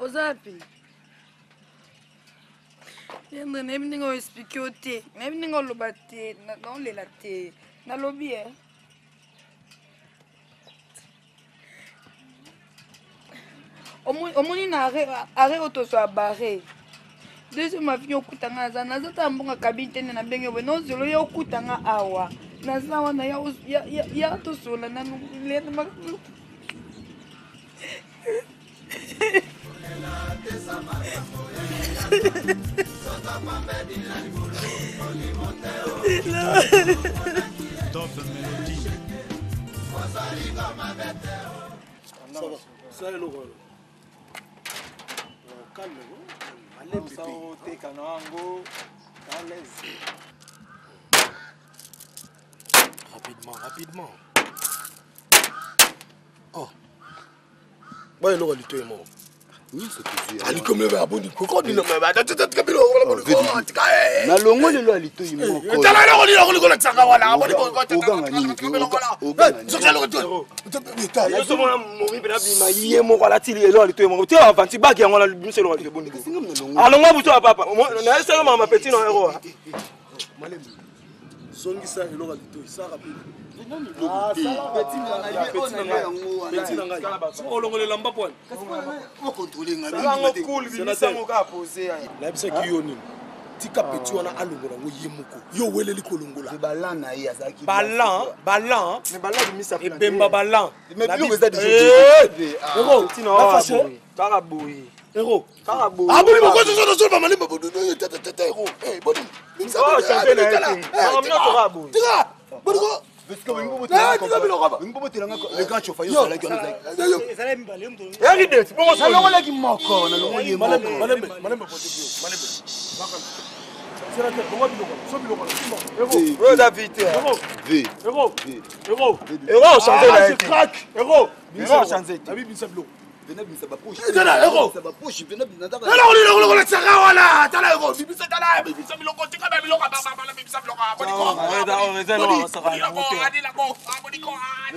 Oza wapi? Leandre, nayebi ndenge oexplike yo te, nayebi ndenge oloba te, naolela te, nalobi e. Omoni na arrêt oyo tozwa barre deuxième avenue okuta nga naza naza ta mbongo kabine te nde nabenge boye nozelo ya okuta nga awa naza wana ya tosola nanu Leandre makambo. Top Melody. Ça va, ça eloko wana. Calme, malembe pe. Oteka na yango à l'aise. Rapidement, rapidement. Oh. Ba eloko litoyi moko. Nalongo lelo ya litoi mokoosomona momi mpena bima ye moko alati eloko ya litoi moko te avanti baki yango wana biso eloko ya litoi boni alongwa butu ya papa nayesaka mama peti na ero. Zongisa eloko ya litoi sa rapide. Olongola elamba pwani nayebisaki yo nini? Tika peti wana alongola yango ye moko. Yo oweleli kolongola. Balan na ye azalaki balan balan ebemba balan. Kaka boye. Ero. Kaka boye. Aboli mokoso soto soto bamalemba tete ero. Boni. Tika. Boniko. Nalongolaki moko, nalongoli ye moko. Malembe, malembe, malembe. Oyo eza vite. Ero. Ero. Ero change na ye. Crack. Ero. Ero change te. Nabibisa biloko. Tala ero. Eloko saka wana. Tala ero. Bibisa tala bibisa biloko tika ba biloko ba ba bibisa biloko.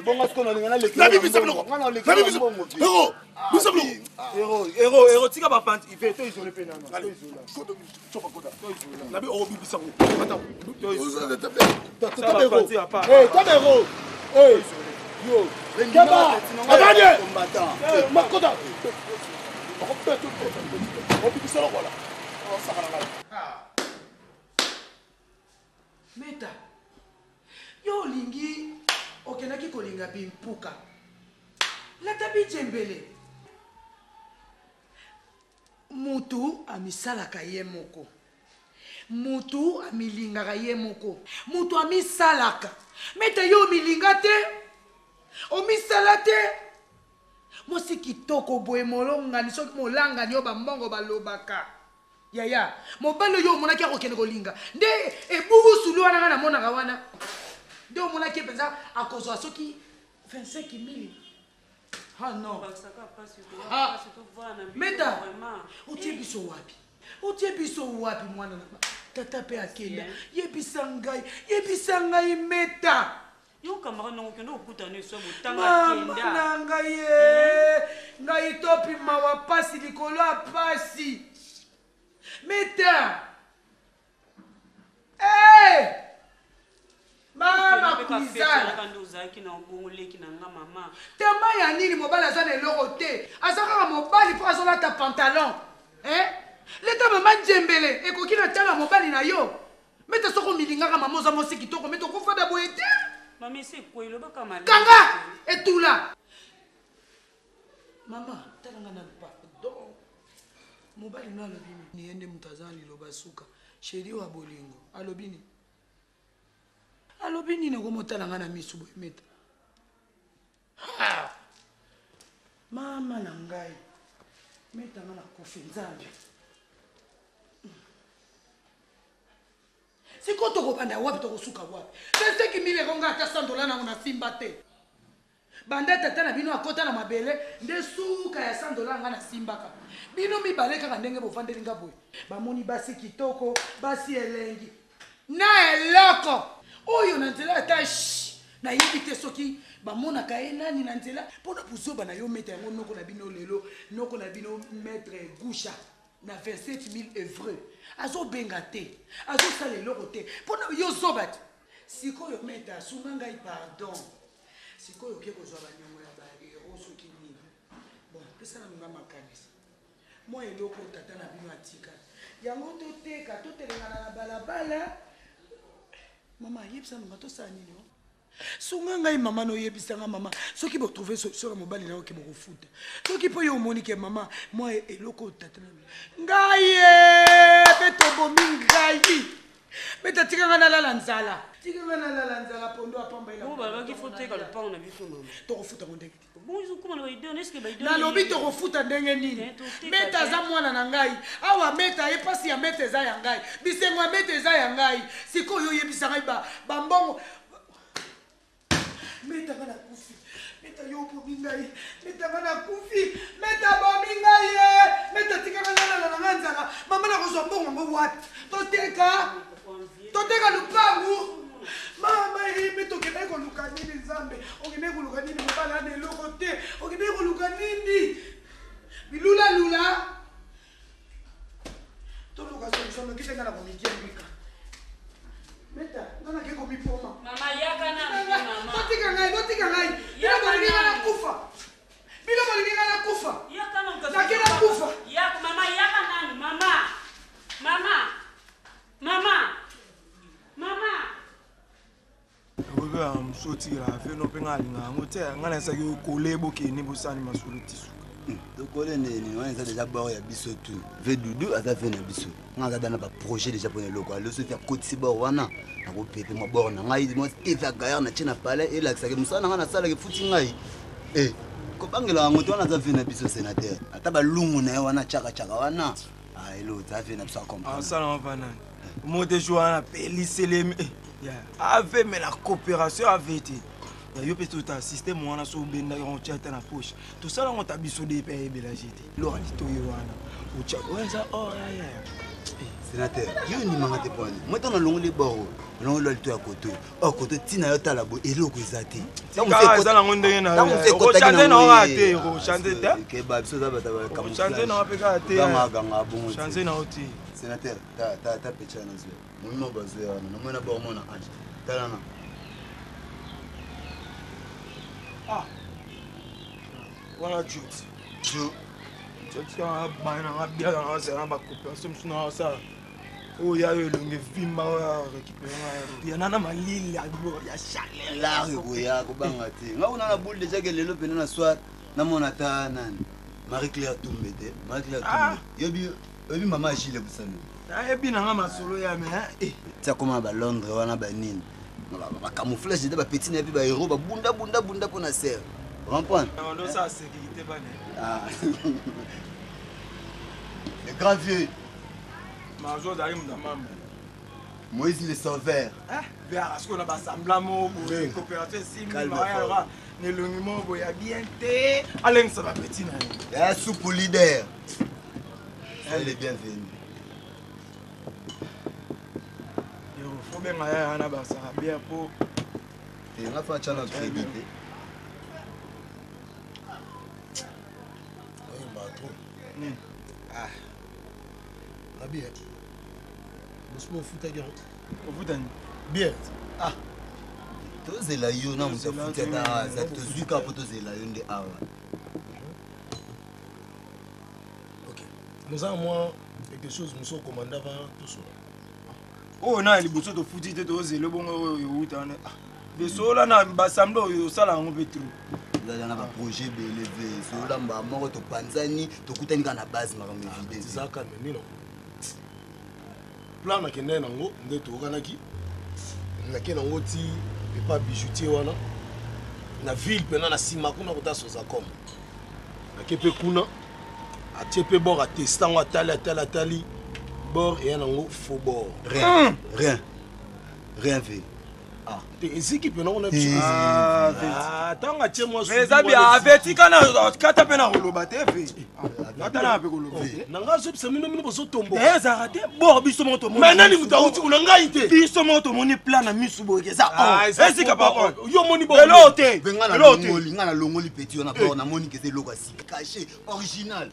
Bongo sikoyo nalinga nalekela. Nabibisa biloko. Nabibisa. Ero. Bibisa biloko. Ero, ero, ero tika ba panti. Ive to isole pe nano. Allez. Chopa kota. Nabi oro bibisa ngo. Attends. Tata ero. Eh, tata ero. Eh. Yo. Keba. Abanye. Makota. Obibisa lokola. Osakana ngai. Meta, yo olingi okendaki kolinga bimpuka, lata bijembele. Mutu amisalaka ye moko, mutu amilingaka ye moko, mutu amisalaka. Meta, yo omilinga te, omisala te. Mwasi kitoko boye, molongani soki molangani oyo bambongo balobaka. Yaya, mobali oyo omonaki akokende kolinga nde ebugusulu wana nga namonaka wana nde omonaki ye mpenza akozwa soki 25 000. Ah non. Ah. Meta, otie biso wapi? Otie biso wapi mwana na tata mpe akenda? Yebisa ngai, yebisa ngai Meta. Yo camarade nango kende okutana eso botanga. Mama na ngai ye, ngai topi mawa pasi likolo ya pasi. Meta. Eh! Mama kuizala. Nde ozalaki na obongo leki na nga mama. Tema ya nini mobali aza na eloko te. Aza kaka mobali mpo azolata pantalon. Eh? Leta mama njembele ekoki na tala mobali na yo. Meta soko omilingaka mama oza mwasi kitoko meta okofanda boye te. Mama esi ekweyi lobaka malembe. Kanga etula. Mama tala nga nanu pardon. Mobali no alobi nini? Ye nde moto aza na liloba suka. Chéri wa bolingo alobi nini? Alobi nini okomotala nga na misu boye meta? Ha! Mama na ngai meta nga nakufi Nzambe. Sikoyo tokobanda wapi, tokosuka wapi? 25 mille euro nga ata 100 dollars nango nasimba te. Banda tata na bino akota na mabele nde suka ya 100 dollars nga nasimbaka. Bino mibale kaka ndenge bovandeli nga boye. Bamoni basi kitoko, basi elengi na eloko oyo na nzela ata shh, nayebi te soki bamonaka ye nani na nzela mpo na buzoba na yo meta yango noko na bino lelo noko. Noko na bino maître Gusha na 27000 hevreux azobenga te, azosala eloko te mpona yo zoba te. Sikoyo maître asunga ngai pardon. Sikoyo oke kozwa baniongo ya ba euro soki nini. Bon, pesa nanu nga makanisi. Mwa eloko oyo tata na bino atika yango toteka, totelengana na balabala. Mama, yebisa nanu nga tosala nini o? Sunga ngai mama, na oyebisa nga mama, soki bo trouver solution na mobali na yo ke bokofuta. Soki mpo yo omoni ke mama, mwa eloko oyo tata na bino. Ngai ye, mpe tobomi ngai. Beta tika nga nalala nzala. Tika nga nalala nzala pondo apamba ela. Bongo balobaki faut teka lopango na biso mama. Tokofuta ngo ndenge te. Bongo ezokoma na ba idée, est-ce que ba idée Nalobi tokofuta ndenge nini? Eh, toteka Meta te. aza mwana na ngai. Awa meta ye pasi ya meta eza ya ngai. Bisengo ya meta eza ya ngai. Sikoyo oyebisa ngai ba ba mbongo. Meta nga nakufi. Meta yo obomi ngai. Meta nga nakufi. Meta abomi ngai ye. Meta tika nga nalala na ngai nzala. Mama nakozwa mbongo yango wapi? Toteka. Toteka lupangu. Mama ye meta okendaki koluka nini Nzambe? Okendaki koluka nini mobali ana eloko te? Okendaki koluka nini? Bilula lula. Toluka solution noki te nga na komidiembika. Meta, nga nake komipoma. Mama yaka na mama. Botika ngai, botika ngai. Bino Yaka bolingi nga nanu. nakufa. Bino bolingi nga nakufa. Yaka nanu kasi. Nake nakufa. Yaka mama yaka nanu mama. Mama. Mama. Mama. Okoki ya mosusu otikela ave no mpe ngai alingaka yango te ngai nayesaki okole bokende bosani masolo ti suka. Tokole nini wana eza deja bord ya biso tout ve dudu aza ve na biso ngai aza dana baprojet deja mpona eloko alo soki akotisi bord wana nakopepe mwa bord na ngai mwa tv ya gaillard natie na palais elakisaki mosala na ngai nasalaki efuti ngai e kobangela yango te wana aza ve na biso sénateur ata balungu na ye wana chakachaka wana ah, elo aza ve na biso acomprendre asalama mpa nani mote jour wana peliselemi ave me na coopération ave te ya yo mpe tota système wana so obendaki yango otya ata na poche tosala yango ta biso de mpe ayebelage te lora litoyi wana otya oyo eza or aya sénateur yo ondimanga te pwani moi ntango nalongoli boro nalongoli lwa lito ya koto oyo koto ntina yo tala boye eloko eza te eza nango ndenge na yo okochange na yo te okochange te keba biso oza bato okochange na yo mpe kaka te gangaganga bongo change na yo te sénateur ta ta ta pecha na zwe momema bazwe wana namona baomona ange talana ah wana joti jo joti bana nanga biaka nanga zala na bacoopération mosusu nanga osala oyo ya yo elongi evimba oyo ya récupéré nga ya nana malili ya chaleur lare ekoya kobanga te nga kuna na boule déjà ke lelo pene na soir namona ata nani marie claire tumbe te marie claire tumbe yobi oyebi mama ya gile busano nayebi nanga masolo ya me eh. ti akoma na balondres wana banini bacamouflage eza bapeti na ye mpe bahero babunda bunda bunda mpo na serre comprendre osala sécurité bana ah. le grand vieux mazo ozalaki moto ya mamba moïse le sauveur veraka sikoyo na basembla moko boye coopération esimbi mayaka na elongi moko boye ya bien te alengisa bapeti na ye ya supu leader soyez les bienvenus fo benga ya wana basaka bien po nga fa tya na crédit te oyemba trop ah na bien mosusu ofutaki yango ofutani bien ah tozela yo na moto afuti ata aza tozwi kaka mpo tozela yo nde awa ok moza mwa quelque chose mosusu okomanda va tosola oyo na liboso tofuti te tozela bongo oyo euta wana besola na basamble oyo osala yango mpe trop ezala na baprojet ebele ve solola mbaa moko topanzani tokutani kaka na base makambo evide eza calme nino plan nakendaki nango nde toyokanaki nake nango ti epa bijoutier wana na ville mpena na nsima kuna kota sozacom nake mpe kuna atie mpe bord ateste yango atali atali atali bord eya nango faux bord rien rien rien ve. Te eziki mpena kuna ntango atie mwa eza bia aveti kana kata mpe na koloba te ve kata na mpe koloba te na ngai azobisa mino mino bozotomboka ezalaka te bor biso moko tomoni mais nani moto awuti kuna ngai te biso moko tomoni plan na misu boye eza esika papa yo omoni eloo te eloo te nga nalongoli petit wana bor namoni keza eloko ya sika cache original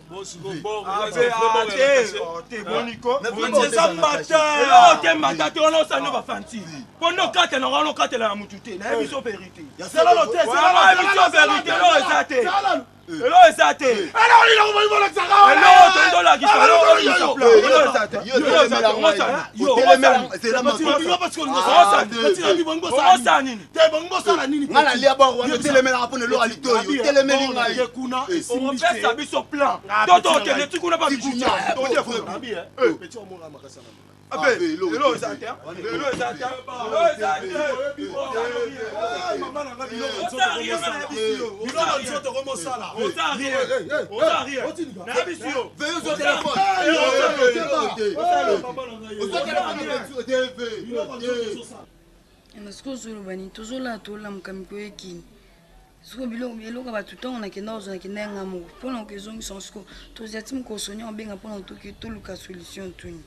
eza mbata eloo te mbata te wana osali bafanti mpo nde okatela wana okatela na motu te nayebi so verité biso verité eloo eza te eloo eza te eloo tondolakisa nini nga nalia bor wana otelemelaka mpo na eloko ya litoyi otelemeli ngai kuna okopesa biso plan to tokende ti kuna babijutia elo eza te elo eza te elo eza te Na sikoyo ozoloba nini? Tozolala tolamuka mikolo ekini sikoyo biloko eloko ya bato ntango nakenda kozwa nakenda ya nga moko mpo na kozongisa yango sikoyo tozela ti mokolo sonia obenga mpo na toki toluka solution tuni.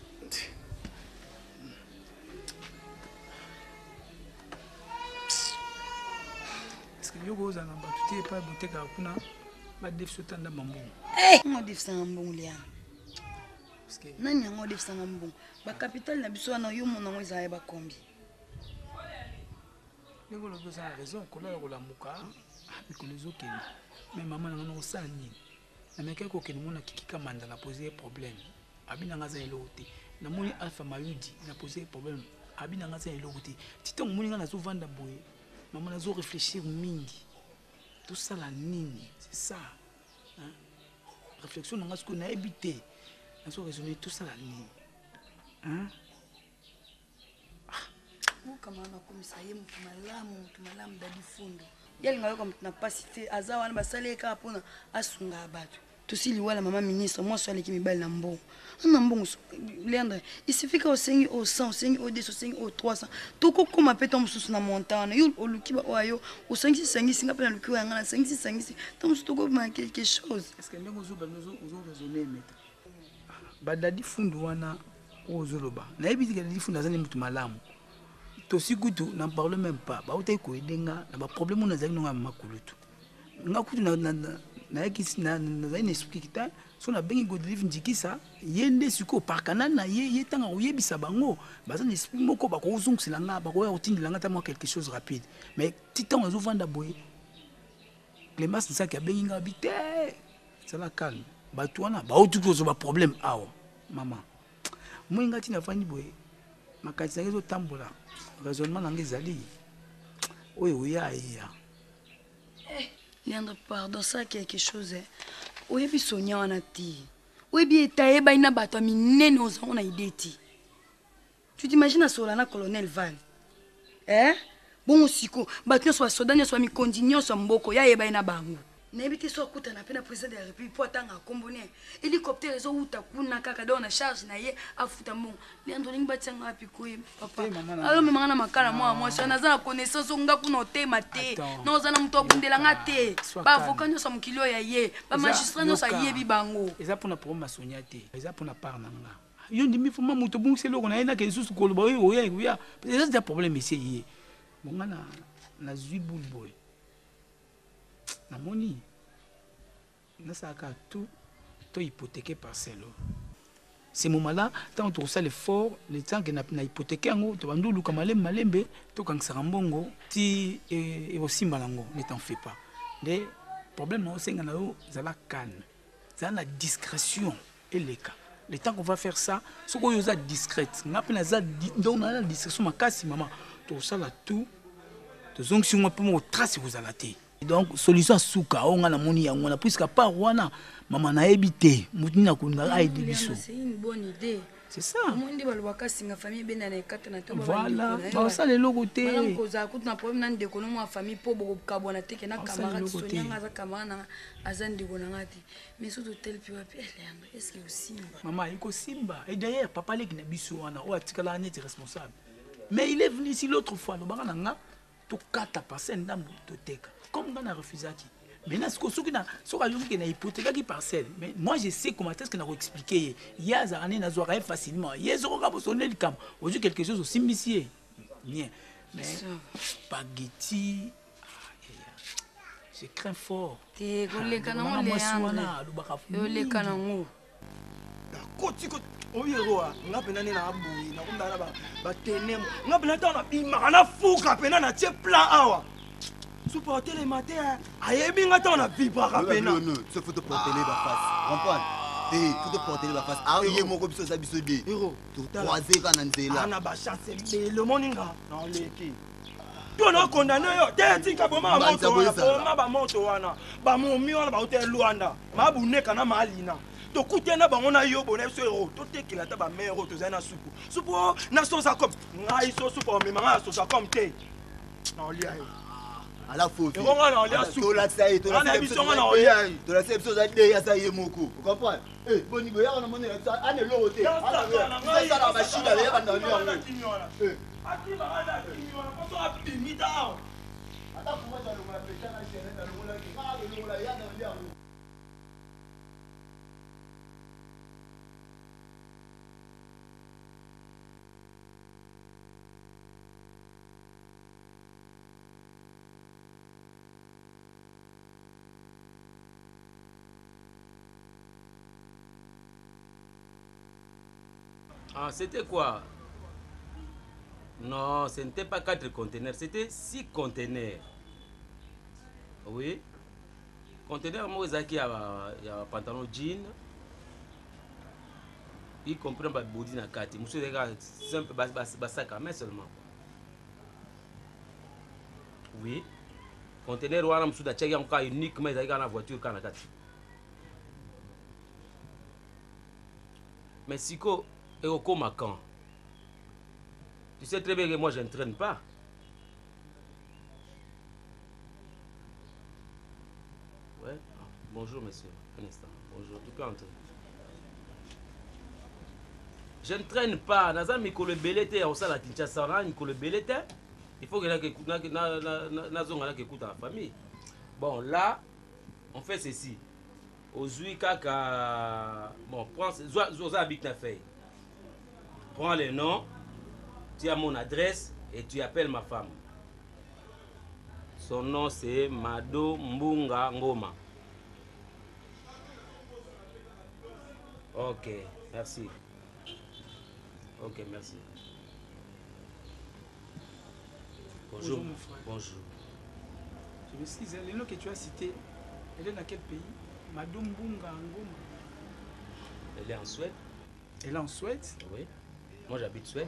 Est-ce que biloko ozala na bato te epai botekaka kuna badefisa otanda bambongo? Ngo adefisanga mbongo liana nani yango adefisanga mbongo bakapitale na biso wana yo mona yango ezala ya bakombi. Ndenge olobi oza na raison, kolala kolamuka mikolo ezokende. Mais mama na nga nakosala nini? Namekaki kokende mona Kiki Kamanda na pose ye problème. Abi na nga aza eloko te. Namoni Alpha Mayudi na pose ye problème. Abi na nga aza eloko te. Ti ntango omoni nga nazovanda boye, mama nazo réfléchir mingi. Tosala nini? C'est ça. Hein? Réflexion na nga sikoyo nayebi te. Nazo raisonner tosala nini? Hein? Mokama wana akomisa ye motu malamu, motu malamu Dadi Fundo. Ye alinga yoka motu na pasi te, aza wana basali ye kaka mpona asunga bato. Tosi liwa la mama ministre, mwasi oyo aleki mibali na mbongo. Ana mbongo, Leandre, il suffit ka osengi oyo 100, osengi oyo 200, osengi oyo 300. Tokokoma pe tango mosusu na montant wana. Yo oluki ba oyo yo, osangisi sangisi, nga pe naluki oyo ya nga, nasangisi sangisi. Tango mosusu tokobima na quelque chose. Est-ce que ndenge ozo ozo raisonner maître? Ba Dadi Fundu wana oyo ozoloba nayebi te Dadi Fundu aza nde mutu malamu tosi kutu n'en parle même pas bautaki koyede nga na baproblème oyo nazalaki nonga ya mama kulutu nga kutu nayaki nazali na esprit kita so nabengi Godelive Ndikisa ye nde sikoyo parkana na ye ye ntango akoyebisa bango baza na esprit moko bakozongisela nga bakoya kotindela nga ata mwa quelque chose rapide mais ti ntango nazovanda boye Clemence Nsaki abengi nga abi te zala calme bato wana bauti kozwa baproblème awa mama moi nga ntina afandi boye makanisi na ngai ezotambola raisonnement na ngai ezali oyo oya eya. Leandre pardon ça quelque chose eh. Oyebi Sonia wana te oyebi ete ayebani na bato ya minene ozango na idee te. Tu t'imagines asola na colonel Val eh? Bongo siko bato nyonso basoda nyonso bamikonzi nyonso ya mboko ya ayebani na bango. Nayebi te so akutana mpe na président de la république mpo atanga nkombo ne hélicoptère ezowuta kuna kaka donc na charge na ye afuta mbongo. Leandro olingi batia nga wapi koye papa? Alomemanga na makala mwana mwasi wana aza na connaissance oyo nga kuna otema te na oza na moto abundela nga te. Sois Ba avocat calme. nyonso ya mokili oyo ya ye, ba magistrat nyonso ayebi bango. Eza mpona problème ya Sonia te, eza mpona part na nga. Yo ndimi vraiment moto obungisi eloko na ye nake lisusu koloba oyo oya oya eza deja problème esi eye. Bon nga na nazwi boule boye namoni nasalaka tout to hypothéquer parcelle oyo. Ce moment-là, tant tokosala effort, le temps que na, na hypothéquer yango, tobandi oluka malembe malembe, tokangisaka mbongo ti ekosimba nango, ne t'en fais pas. Nde problème na osenga na yo zala calme, zala na discrétion eleka. Le temps qu'on va faire ça, soki oyo oza discrète, nga mpe naza donc naza na discrétion makasi mama, tokosala tout, tozongisi ngo mpe moko trace ekozala te. Donc solution ya suka oyo nga namoni yango wana, puisque à part wana mama nayebi te moto nini akolinga aide biso. C'est une bonne idée. C'est ça. Omoni nde balobaka singa famille ebenda na ekata na to ba Voilà, bandeko na yo. bakosala eloko te. Malamu kozala kutu na problème na ndeko no mwa famille mpo bokokabwana te ke na Bakosala camarade eloko te. Sonia nga aza camarade na nga aza ndeko na nga te. Mais soki totali mpe wapi eh, Leandro, est-ce que osimba? Mama, ekosimba. Et d'ailleurs, papa leki na biso wana oyo atikalaka neti responsable. Mais il est venu ici l'autre fois, alobaka na nga tokata parcelle ndambo toteka. Comme nga na refusaki. Maintenant sikoyo soki na soki ayoki ke na hypothekaki parcelle, mais moi je sais comment est-ce que nako expliquer ye. Ye azalaka nini nazwaka ye facilement. Ye soko kaka bosonde likambo, ozwi quelque chose osimbisi ye. Bien. Mais spaghetti je crains fort. Te koleka nango Leandre. Oleka nango. Nakoti koti oyekoa nga mpena nde naboye nakombala na batenemo nga mpena ntango nabimaka nafuka mpena natie plan awa supa otelema te ayebi nga ntango na vibraka mpena so faut toportele baface comprendre te faut toportele baface awa ye moko biso oza biso de tocroise kaka na nzela ana bachance ebele omoni nga naoleki to na condamne yo te tika boma bamoto wana boma bamoto wana bamomi wana bauta ya luanda mabuneka na malina tokutani na bango na yobo na biso ero totekela ata bamere oyo tozali na supu supu oyo na sosacom ngai so supu omema ngai na sosacom te naolia yo ala fofi Ekonga na olia supu. tolakisa ye Wana biso nga na olia ye. tolakisa ye biso oza de aza ye moko ocomprendre Eh, boni boye yaka namoni ana eloko te asala bashida yaka na olia yango Eh. Ata fromage alongola peta na chaîne alongolaki nga alongola ya na olia yango. Ah, c'était quoi Non, ce n'était pas quatre conteneurs, c'était six conteneurs. Oui. Conteneur moko ezalaki ya, ya pantalon jean y compris ba body na kati. Mosusu ezalaki simple basaka mais seulement. Oui. Conteneur wana mosusu natiaki yango kaka uniquement ezalaki kaka na voiture kaka na kati. Mais siko ekokoma quand Tu sais très bien que moi je ne traîne pas. Ouais. Bonjour monsieur. Un instant. Bonjour. Tu peux entrer. Je ne traîne pas. Naza mikolo ebele te ya kosala Kinshasa na mikolo ebele te. Il faut que nazonga nakekuta na famille. Bon là, on fait ceci. Ozui kaka bon prends zwa oza bic na feuille. Prends le nom, tu as mon adresse et tu appelles ma femme. Son nom c'est Mado Mbunga Ngoma. Ok, merci. Ok, merci. Bonjour, Bonjour mon frère. Bonjour. Je m'excuse, le nom que tu as cité, elle est dans quel pays Mado Mbunga Ngoma. Elle est en Suède. Elle est en Suède Oui. Moi j'habite Suède.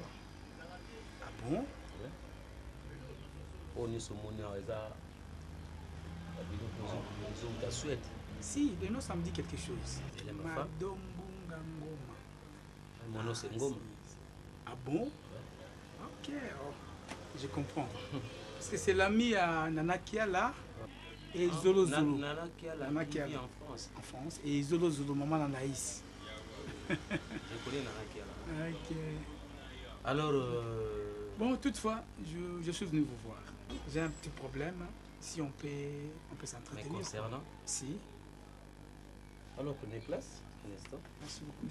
Ah bon Oui. oyo nyonso omoni awa eza biloko ezouta Suède. Si, le nom ça me dit quelque chose. Elle est ma femme. Mado Mbunga Ngoma. Mon nom c'est Ngoma. Ah bon Ok, oh, je comprends. Parce que c'est l'ami à Nana Kiala et Ah, Zolo Zolo. Nana Kiala, Nana qui Kiala. vit en France. En France. Et Zolo Zolo, maman Anaïs. Je connais Nana Kiala. Ok. Alors, Bon, toutefois, je suis venu vous voir. J'ai un petit problème. Si on peut, on peut s'entretenir. Mais concernant Si. Alors, prenez place un instant. Merci beaucoup.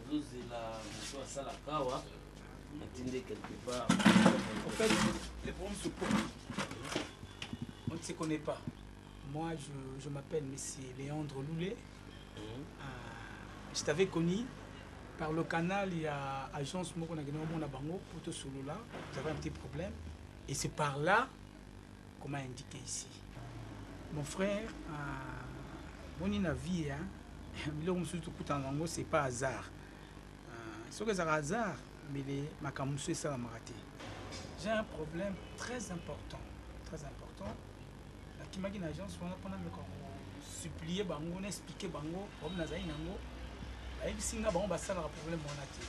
nazozela moto asalaka awa natinde quelque part En fait, le problème se pose. On ne se connaît pas. Moi, je m'appelle Monsieur Léandre Loulet. Je t'avais connu par le canal, il y a agence moko na Guinée, Mona Bango, Poto Solola. J'avais un petit problème. Et c'est par là qu'on m'a indiqué ici. Mon frère, boni na vie, hein, biloko mosusu tokutana yango, c'est pas hasard. Soki ezalaka hasard, mbele makambo mosusu esalamaka te. J'ai un problème très important, très important. Nakimaki na agence wana mpona meka kosupplier bango, na expliquer bango problème nazali nango. Bayebisi nga bango basalaka problème wana te.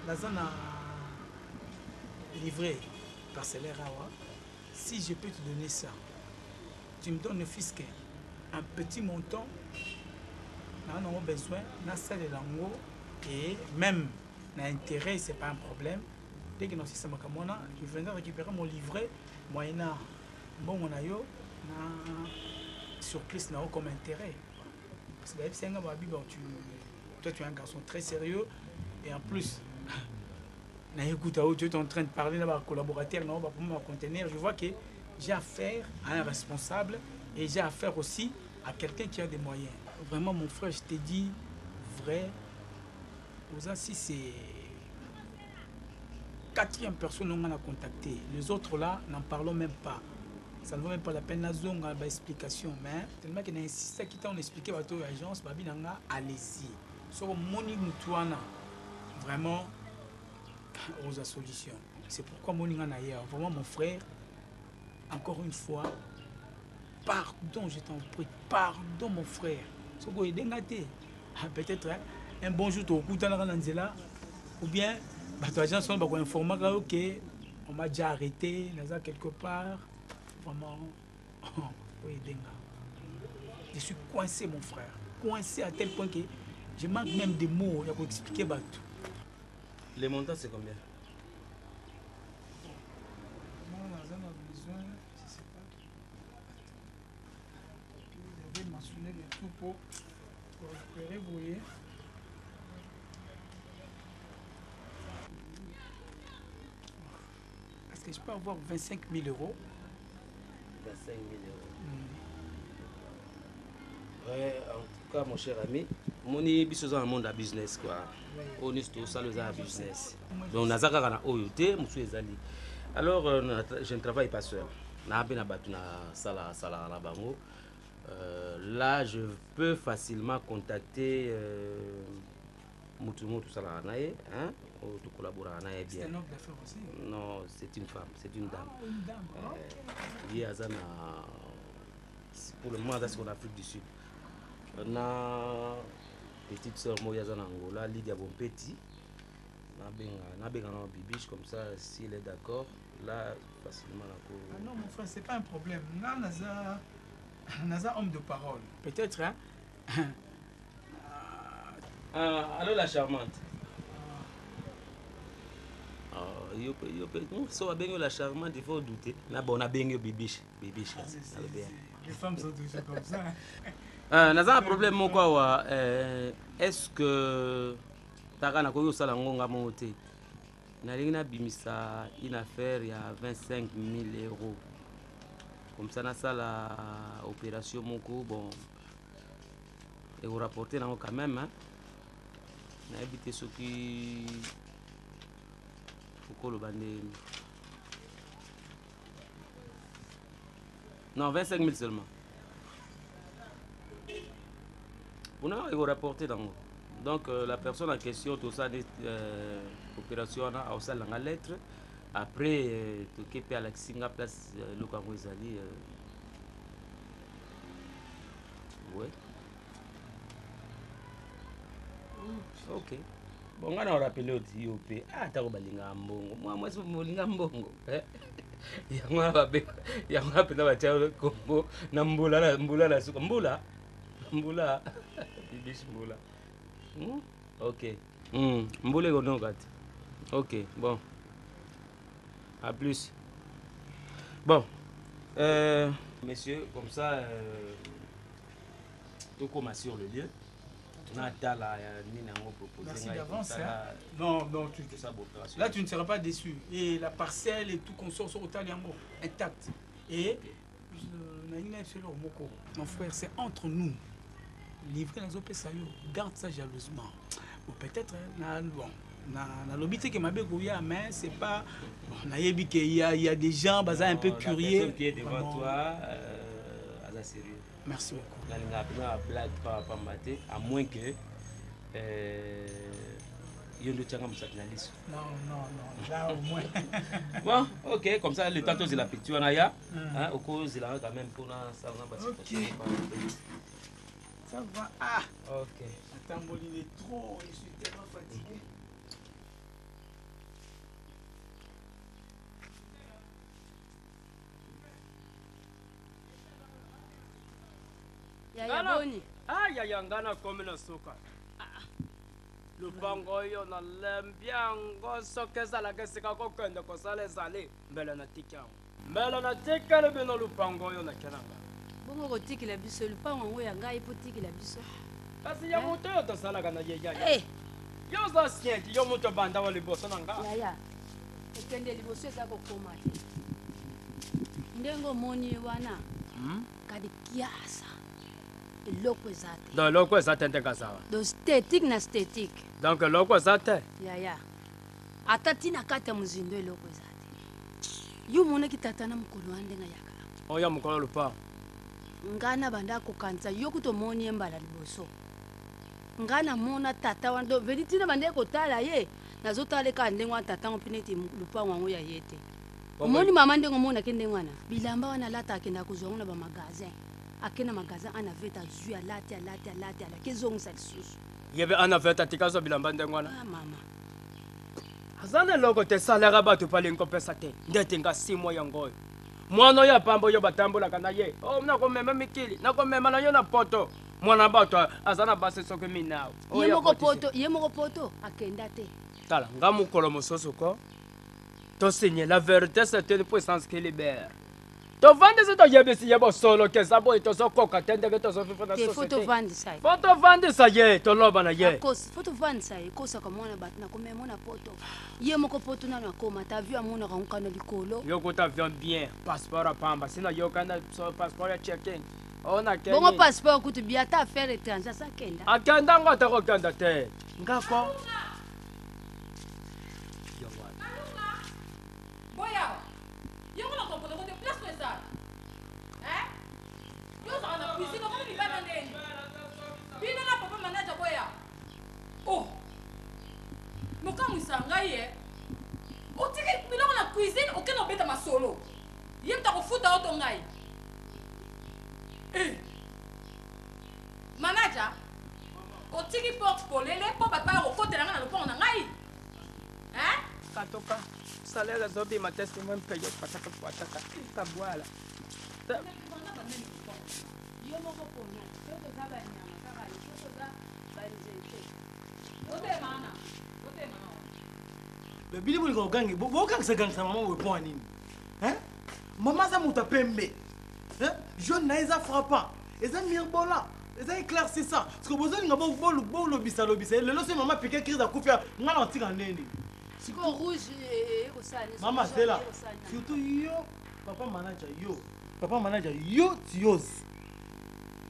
Naza na livret parcellaire awa. Si je peux te donner ça, tu me donnes ne fût-ce qu'un petit montant. Naa nango besoin nasalela yango et même na intérêt, c'est pas un problème. Dès que naosisa makambo wana, je viendrai récupérer mon livret moyennant mbongo na yo na surplus na yo comme intérêt. Parce que bayebisi nga babi, bon, tu, toi tu es un garçon très sérieux et en plus na écoute, tu es en train de parler na bacollaborateur na yo bakoma baconteneur. Je vois que j'ai affaire à un responsable et j'ai affaire aussi à quelqu'un qui a des moyens. Vraiment, mon frère, je te dis vrai, oza si c'est quatrième personne on a contacté. Les autres là, n'en parlons même pas, ça ne vaut même pas la peine nazonga ba explication. Mais tellement que na insiste kita on expliquer bato ya agence babi nanga, allez-y, soko moni mutu wana vraiment oza solution. C'est pourquoi moninga na ye. Vraiment, mon frère, encore une fois, pardon, je t'en prie, pardon, mon frère. Soko oyedenga te, ah, peut-être hein, un bon jour tokokutanaka na nzela ou bien bato agence wana bakoinformaka yo ke on m'a déjà arrêté, naza quelque part. Vraiment, oyedenga, je suis coincé, mon frère, coincé à tel point que je manque même des mots ya koexpliquer bato. Le montant, c'est combien? Moi, naza na besoin, je sais pas, vous avez mentionné le tout pour récupérer boye. Est-ce que je peux avoir 25 000 euros? 25 000 euros. Ouais, en tout cas, mon cher ami, moni biso oza na monde ya business quoi. Oyo nyonso tosala eza ya business. Donc naza kaka na oyo te, mosusu ezali. Alors je ne travaille pas seul. Naa mpe na bato nasalaka salaka na bango. Là, je peux facilement contacter mutu moko tosalaka na ye, hein, oyo tokolaboraka na ye C'est bien. un homme d'affaires aussi? Non, c'est une femme, c'est une dame. Ah, une dame. Ye aza na, pour le moment aza sikoyo na Afrique du Sud. Na petite sœur moko aza na Angola, Lydia Bompeti. Nabenga na Bibiche, comme ça s'il est d'accord, là facilement nako. Ah non, mon frère, c'est pas un problème. Nga naza homme de parole. Peut-être, hein. Ah, allô la charmante. Ah, yo pe, yo pe, non, so abengi la charmante, il faut douter. Na bon abengi Bibiche, Bibiche. Ah, c'est, c'est, Allô, bien. Les femmes sont toujours comme ça. Naza un problème moko awa, est-ce que taka nakoki kosala yango nga moko te? Nalingi nabimisa une affaire ya 25 000 euros. Comme ça nasala opération moko, bon, ekorapporte nango quand même, hein. Nayebi te soki okoloba ndenge. Non, 25 000 seulement. On a rapporté dans. Donc la personne en question, tout ça, opération, on a aussi la lettre. Après, tout qui est à la Singa place, le Congo Ezali. Ouais. Ok. Bon, on a rappelé au IOP. Ah, t'as balinga mbongo. Moi, moi, c'est molinga mbongo. Eh? Yango na babe, yango na pena batia kombo na mbula na mbula na suka mbula. Mbula. Bibish mbula. Ok. Mbula eko noka te. Ok, bon. À plus. Bon. Messieurs, comme ça, tokoma sur le lieu. Natala, nini yango proposé Merci ngai d'avance, comme ça, hein. là, Non, non, tu, tout ça, bon, opération. Là, tu ne seras pas déçu. Et la parcelle et tout consort sur Otali yango intact. Et, je, na yina yebiselo moko. Mon frère, c'est entre nous. Livrer les opé ça yo, garde ça jalousement. Bon, peut-être, hein, na, bon, na, na lobi te ke mabe koya, mais c'est pas, bon, na yebi ke il y a, il y a des gens, baza un peu Non, la curieux. personne qui est devant Vraiment. toi, aza sérieux. Merci beaucoup. Nalinga na blague pas pamba te, à moins que yo ndo tianga mosapi na liso. Non, non, non, là au moins. Bon, ok, comme ça le temps tozela petit wana ya, hein, okozela quand même mpona sala na ba Ok. situation. Ça va. Ah. Ok. Attends, il est trop, je suis tellement fatigué. Yaya boni? Ah yaya nga nakomi na suka. Lupango oyo nalembi yango soki ezalaka esika kokende kosala ezali mbele natiki yango. Mbele natikeli bino lupango oyo nake na nga. Bongo kotikela biso lupango yango ya ngai mpo tikela biso. Kasi ya moto oyo tosalaka na ye yaya. Eh. Yo oza sienti yo moto obanda wa liboso na nga. Yaya ekende liboso eza kokoma te. Ndenge omoni wana kadi kiasa eloko eza te. Donc eloko eza te ndenge aza wana. Donc statique na statique. Donc eloko eza te. Yaya ata ntina kati ya mozindo eloko eza te. Yo omonaki tata na mokolo wana ndenge ayaka. Oyo mokolo lupango. Ngai na banda kokanisa yo kutu omoni ye mbala liboso. Ngai namona tata wana donc vedi ntina bandeki kotala ye nazotala ye kaka ndenge wana tata yango mpe neti lupango yango ya ye te. Omoni mama ndenge omonaki ndenge wana bilamba wana alata akendaka kozwa yango na bamagasin ake na magasin ana vete azwi alati alati alati alaki ezongisa lisusu. Ye mpe ana vete atika azwa bilamba ndenge wana. Ah mama. Aza na eloko te salaire ya bato balingi kopesa te ndeti nga simo yango oyo mwana oyo apamba oyo batambolaka na ye o nakomema mikili nakomema na yo na poto mwana bato aza na basi soki minao ye moko poto ye moko poto akenda te. Tala nga mokolo mosusu ko tosigne la vérité c'est une puissance qui libère tovandisi toyebisi ye bosolo ke eza boye tozokoka te ndenge tozoviva na te fo société tovandisa ye fo tovandisa ye toloba na ye Akosi, fo tovandisa ye kosaka mwana bato nakomema na poto ye moko poto nano akoma ta avion amonaka yango kaka na likolo yo kuta avion bien passeport apamba sina yokana passeport ya checking ona bongo passeport kutu bia ata affaire étranger asa akenda akenda ngo ata kokenda te ngako Boya. Yango na comprendre te place oyo eza. Hein? Yo ozalaka na cuisine okomi libanda ndeni. Bino na papa manager boya. Oh. Mokamwisa ngai ye. Otiki biloko na cuisine okende obeta masolo. Ye moto akofuta yo to ngai. Eh. Manager, otiki porte polele mpo bato baya kokotela ngai na lopango na ngai. Hein? Katoka, salaire ezobima te simo mpeye pataka pataka kabwala. Yo moko pona soki oza banyama kaka yo soki oza banzete. Otemana, otemana. Mais bino bolinga kogangi bokangisa-gangisa mama boye mpo ya nini Hein? Mama aza moto ya pembe Hein? Jaune na ye eza frappant eza mirbola eza éclaircissant parce que bozolinga bolobisa-lobisa ye lelo soki mama pike crise akufi nga na otika ndeni sikoyo rouge ekosala nini? mama Jaune zela ekosala nini? surtout yo papa manager yo papa manager yo tiose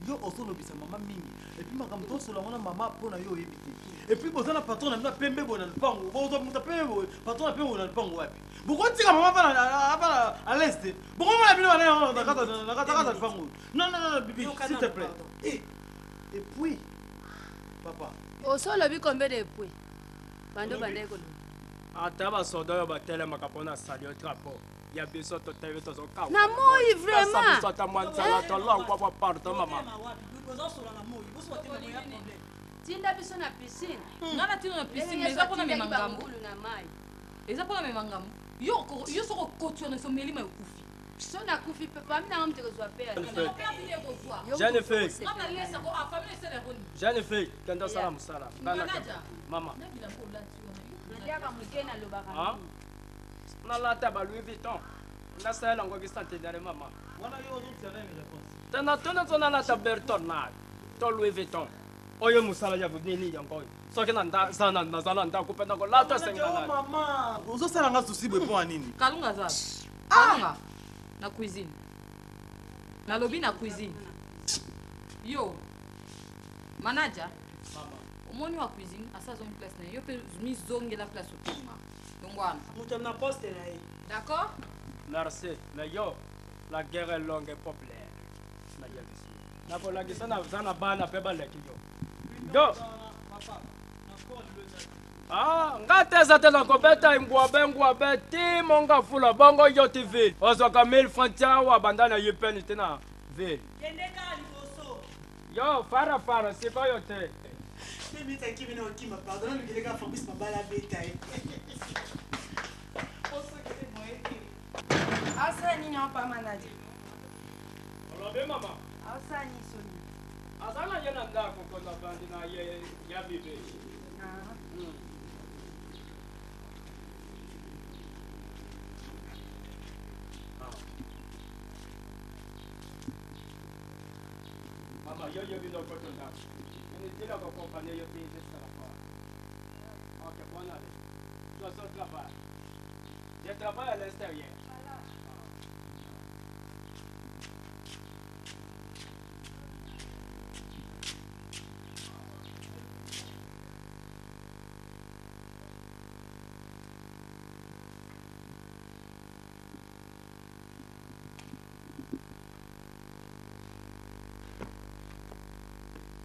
yo ozolobisa mama mingi epuis makambo tosola yango na mama mpo na yo oyebi te epuis boza na patron na bino ya pembe boye na lupango bozwa moto ya pembe boye patron ya pembe boye na lupango wapi bokotika mama avana à l'aise te bokomona bino bana yango na kati ya lupango non non non bibi s'il te plaît et et puis papa oso olobi combien de point bando bandeki koloba ata basoda oyo batelemaka mpo na salio drapeau ya biso totebi tozokawa Na moi, vraiment. biso ata mwa nzala tolongwa bwa pardon mama tinda biso na piscine Nga na tinda na piscine, Ndenge mais eza mpona atindaki mema ngambo. bangulu na mai Eza mpona mema ngambo. Yo yo soko okoti wana so melima okufi. So nakufi pe famille nanga moto ekozwa pe Jeune fille. Nga nalesa ko ah famille esala yango nini? Jeune fille kende osala mosala Nga na- Manager. mama Na bilamba olati wana. naliaka moke nalobaka Ah? nalata ba louis vuitton nasalela yango bicentenaire mama wana yo ozopesa nani réponse te natuna nzo nalata bertonard to louis vuitton oyo mosala ya nini yango oyo soki naza na ndako mpe nakolata esengi na nani mama ozosala nga susi boye mpo ya nini Kalunga aza. Kalunga na cuisine. Nalobi na cuisine. Yo. Manager. Omoni wa cuisine asa azongi place na ye yo mpe mizongela place otelema dongo wana moto na poste na ye d'accord merci mais yo la guerre est longue et populaire nayebisi yo nakolakisa naza na bana mpe baleki yo yo Ah, nga te eza te nakobeta ngwabe ngwabe ti monga fula bongo yo ti ville ozwaka 1000 franc ti awa banda na ye peni te na ville kende kaka liboso yo farafara sikoyo te te minute akimi na okima pardon nalukele kaka fabrice mabala abeta ye Asala nini awa pa manager? olobi mama Asala nini soni? Aza na ye na ndako kona bandi na ye ya bebe. Mama, yo yebi lokoto ndako. Ene tila ko kompanye yo te esala kwa. Ok, bonne année. Tu as un travail. Je travaille à l'extérieur.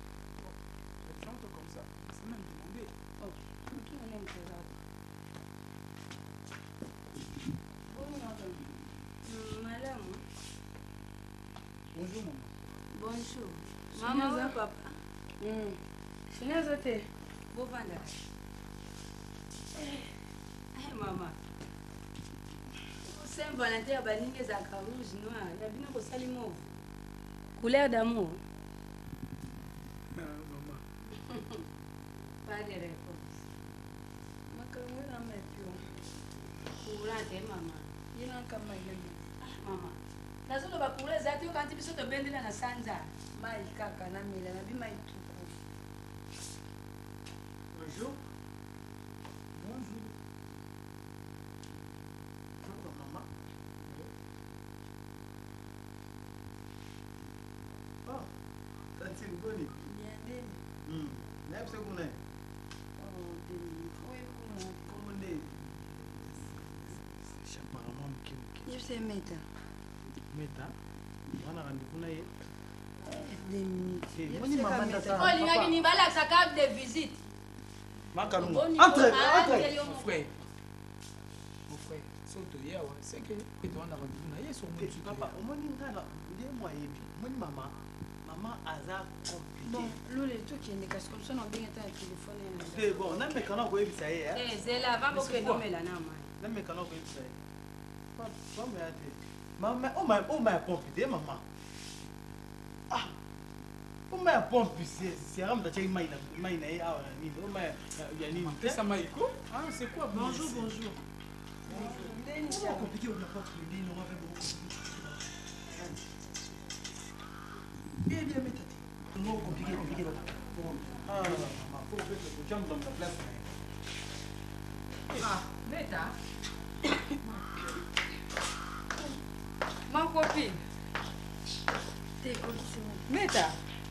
Présente comme ça, c'est même demandé. Malamu. Bonjour maman. Bonjour. Mama oyo papa. Sini aza te. Bovanda. Eh mama. Saint Valentin ya baninga ezalaka rouge noir ya bino bosali mauve. Couleur d'amour. Ah, maman. Pas de réponse. Makambo na mepio. Courant te mama. Ye na kama yeli. Ah mama. Nazoloba courant eza te okanti biso tobendela na sanza. Mai kaka namela nabi mai tuku. Bonjour. Bonjour. Bonjour maman. Oh, tantine boni. Bien ndeni. Nayebisa kuna ye. Oh, deux minutes. Oyebi kuna. Kombo nde chaparama moke moke. Yebisa ye meta. Meta. Wana rendez-vous na ye. Deux minutes. Eh, moni mama ndasa. Olingaki nini balakisa carte de visite. Makalunga. Boni Entre, bo- entre. entre yo Mon moko. frère. Mon frère, soki toye awa, c'est que ete wana rendez-vous na ye soki Eh, Papa, omoni nga na nde mo ayebi. Omoni mama, mama aza compliqué. Bon, lole tokende kasi comme ça na obengi ata na telefone ye na Te bon, nameka na koyebisa ye. Eh, zela avant bokende omela na mai. Nameka na koyebisa ye. Papa ya te. Mama, oma oma ya pompe te mama. Ah. Oma ya pompe c'est c'est rame d'atiaki mai na mai na ye awa na nini. Oma ya ya nini. te. Pesa mai ko? Ah, c'est quoi Bonjour, bonjour. Ndeni Comment compliqué on n'a pas pris on va faire beaucoup compliqué. Bien bien mais tati. Non compliqué compliqué là. Ah, maman, faut que tu dans la place. Ah, Meta. Ma copine. Te ekokisi mo. Meta.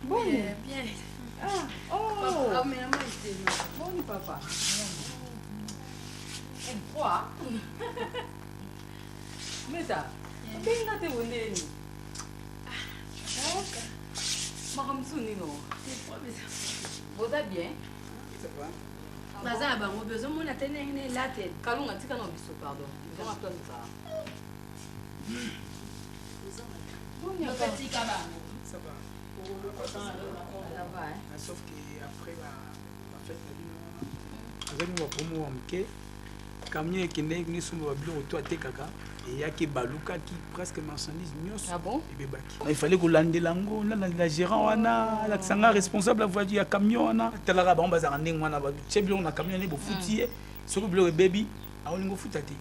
Boni. Bien, bien. Ah, oh. Papa, omela mai te. Boni papa. Froid. Meta. Obenga te bondeni. Makambo mosusu nini o? Boza bien? Baza na bango mpe ozomona te ndenge na elateli. Kalunga tika na biso pardon. Zonga place ozala. Yope tika bango. Ça va. Ça va, hein? Ah, Sauf que après ba ba fête na bino wana azali mwa promo ya moke camion ekendeki nesomba babiloko to atekaka eyaki ebalukaki presque marchandise nyonso ebebaki il fallait kolandela yango nalandela gérant wana alakisa nga responsable ya voiture ya camion wana talaka bango bazalaka ndenge wana batie biloko na camion nde bofuti ye soki biloko ebebi aolingi ofuta te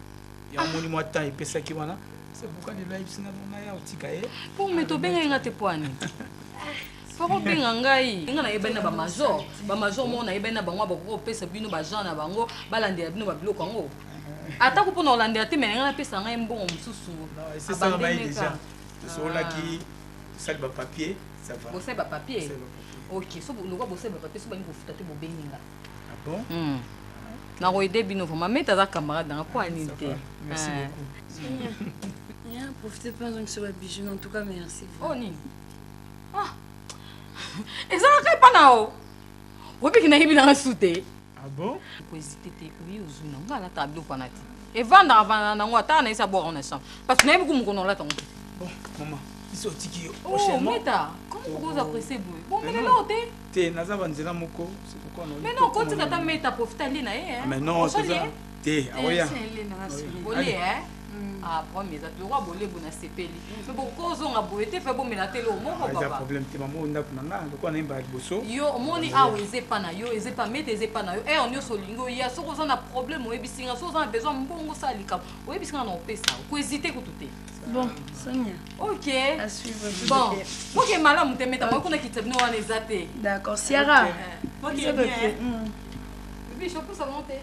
yango moni mwa temps epesaki wana c'est pourquoi lelo ayebisi nga na ya otika ye mpo me tobengaki nga te poani fo kobenga ngai nga nayebani na bamajor bamajor moko nayebani na bango bakoki kopesa bino bagenre na bango balandela bino babiloko yango atako mpona kolandela te me na ngai napesa ngai mbongo mosusu esesaka baye abandemeka. déjà tosololaki tosali bapapier ça va bosali bapapier Tosali bapapier. ok so lokwa bosali bapapier so balingi kofuta te bobengi nga ah bon nakoyede bino vraiment mete aza camarade nanga mpo anini te Merci Ah. beaucoup. Sonia, profitez pas donc sur bijou en tout cas merci. Oh nini ah ezalaka epa na o obiki nayebi nanga su te ah bon kohésite te oye ozwi na nga alataka biloko wana te evandaka vandaka nango ataka nayesi abwaka na chambre parce que nayebi ku mokolo olata ngo te bon mama biso otiki yo oh prochainement meta comment pourquoi oza pressé boye bon Mais mais non. lelo te te naza banzela moko c'est pourquoi na mais non okotika ata meta profite alie na ye mais non Ozolie? toza te aoya olie hein? Ah, problème eza te. Lokwa bolebu nasepeli. Mais bokozonga boye te, fe bomela te eloko moko Eza papa. problème te mama, oyo ndako na nga lokola nayemba ya liboso. Yo omoni awa eza epa na yo, eza epa mete, eza epa na yo. Heure nyonso olingi oya, soki oza na problème oyebisi nga, soki oza na besoin mbongo osala likambo oyebisi nga na opesa, okohésite kutu te. Bon, Sonia. Ok. À suivre. Bon, boke malamu te meta, moki kuna kitisa bino wana eza te. D'accord, Sierra. Ok. Biso toke. Bibi, je pousse avant te.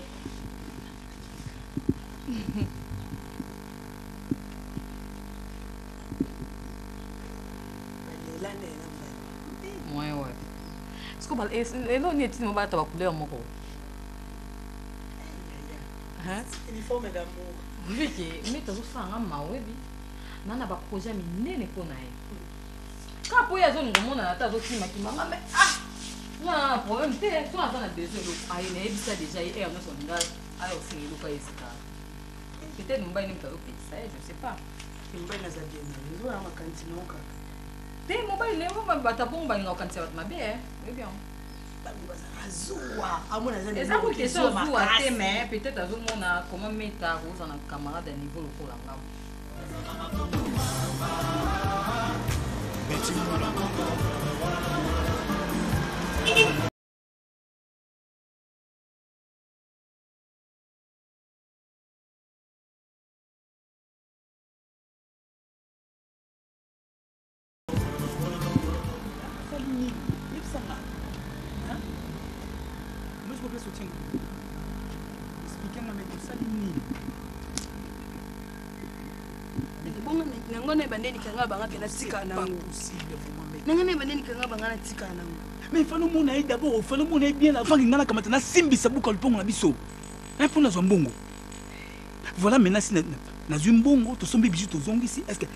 Moyen wapi? Siko elo nini etindi mobalata bacouleur moko? Hein? Uniforme d'amour. Oyebi ke mete azosala nga mawa, oyebi na na baprojet ya minene mpo na ye kaka mpo ye azolinga omonana te, azokimakima nga. Mais ah, nga na problème te. So aza na besoin eloko aye, nayebisa déjà ye, heure nyonso alinga aya osenga eloko, ayesika. Peut-être mobali nde moto azopekisa ye, je sais pas. Mobali naza bien na yo, ozoya makanisi na yo kaka. Te, mobali ne bato bongo balinga kokanisa bato mabe, eh. Oyebi yango. Azuwa amona aza na Eza eloko ko te, question zuwa azuwa te. makasi. Mais peut-être azomona comment meta akozala na camarade ya niveau lokola ngambo. Betty. Asali nini? Yebisanga mosiko place otinga, explike nga mete, osali nini? Bongo nango na ebandeli kanga banga mpe natika nango, nanga na ebandeli kanga banga natika nango. Mais il fallait omona ye d'abord, il fallait omona ye bien avant nga nakamata nasimbisa buka lupongo na biso mpo nazwa mbongo. Voilà, maintenant si nazwi mbongo, tosombi bijou, tozongisi. Est ce que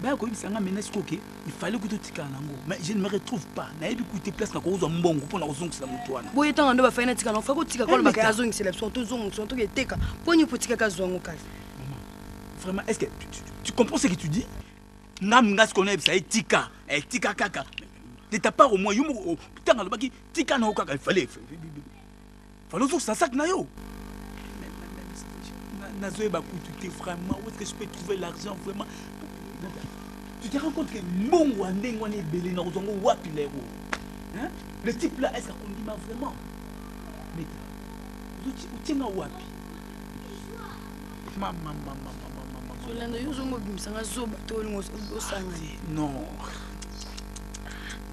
baya koyebisa nga maintenant sikoyo ke il fallait kuta otikala nango? Mais je ne me retrouve pas, nayebi kutu place na kozwa mbongo mpo na kozongisela moto wana. Boye ntango ndo bafai natika nango, fai kotika kolobaka Meta. azongisela biso, tozongisa, toketeka mpo nini po tikaka azwa yango kasi. Vraiment, est ce que tu comprends ce que tu dis? Nga nga sikoyo nayebisa ye tika, tika kaka. De ta part au moins, yo moko ntango alobaki tika na yo kaka, il fallait ozongisa sac na yo. Nazoyeba kutu te vraiment où est-ce que je peux trouver l'argent. Vraiment, tu te rends compte que mbongo ya ndenge wana ebele, na kozwa yango wapi lero? Hein? Le type là, est ce akondima vraiment? Meta, otienga wapi? Mama, mama, mama, mama. Zolanda yo ozongo obimisanga zoba to olingo osangani. Non.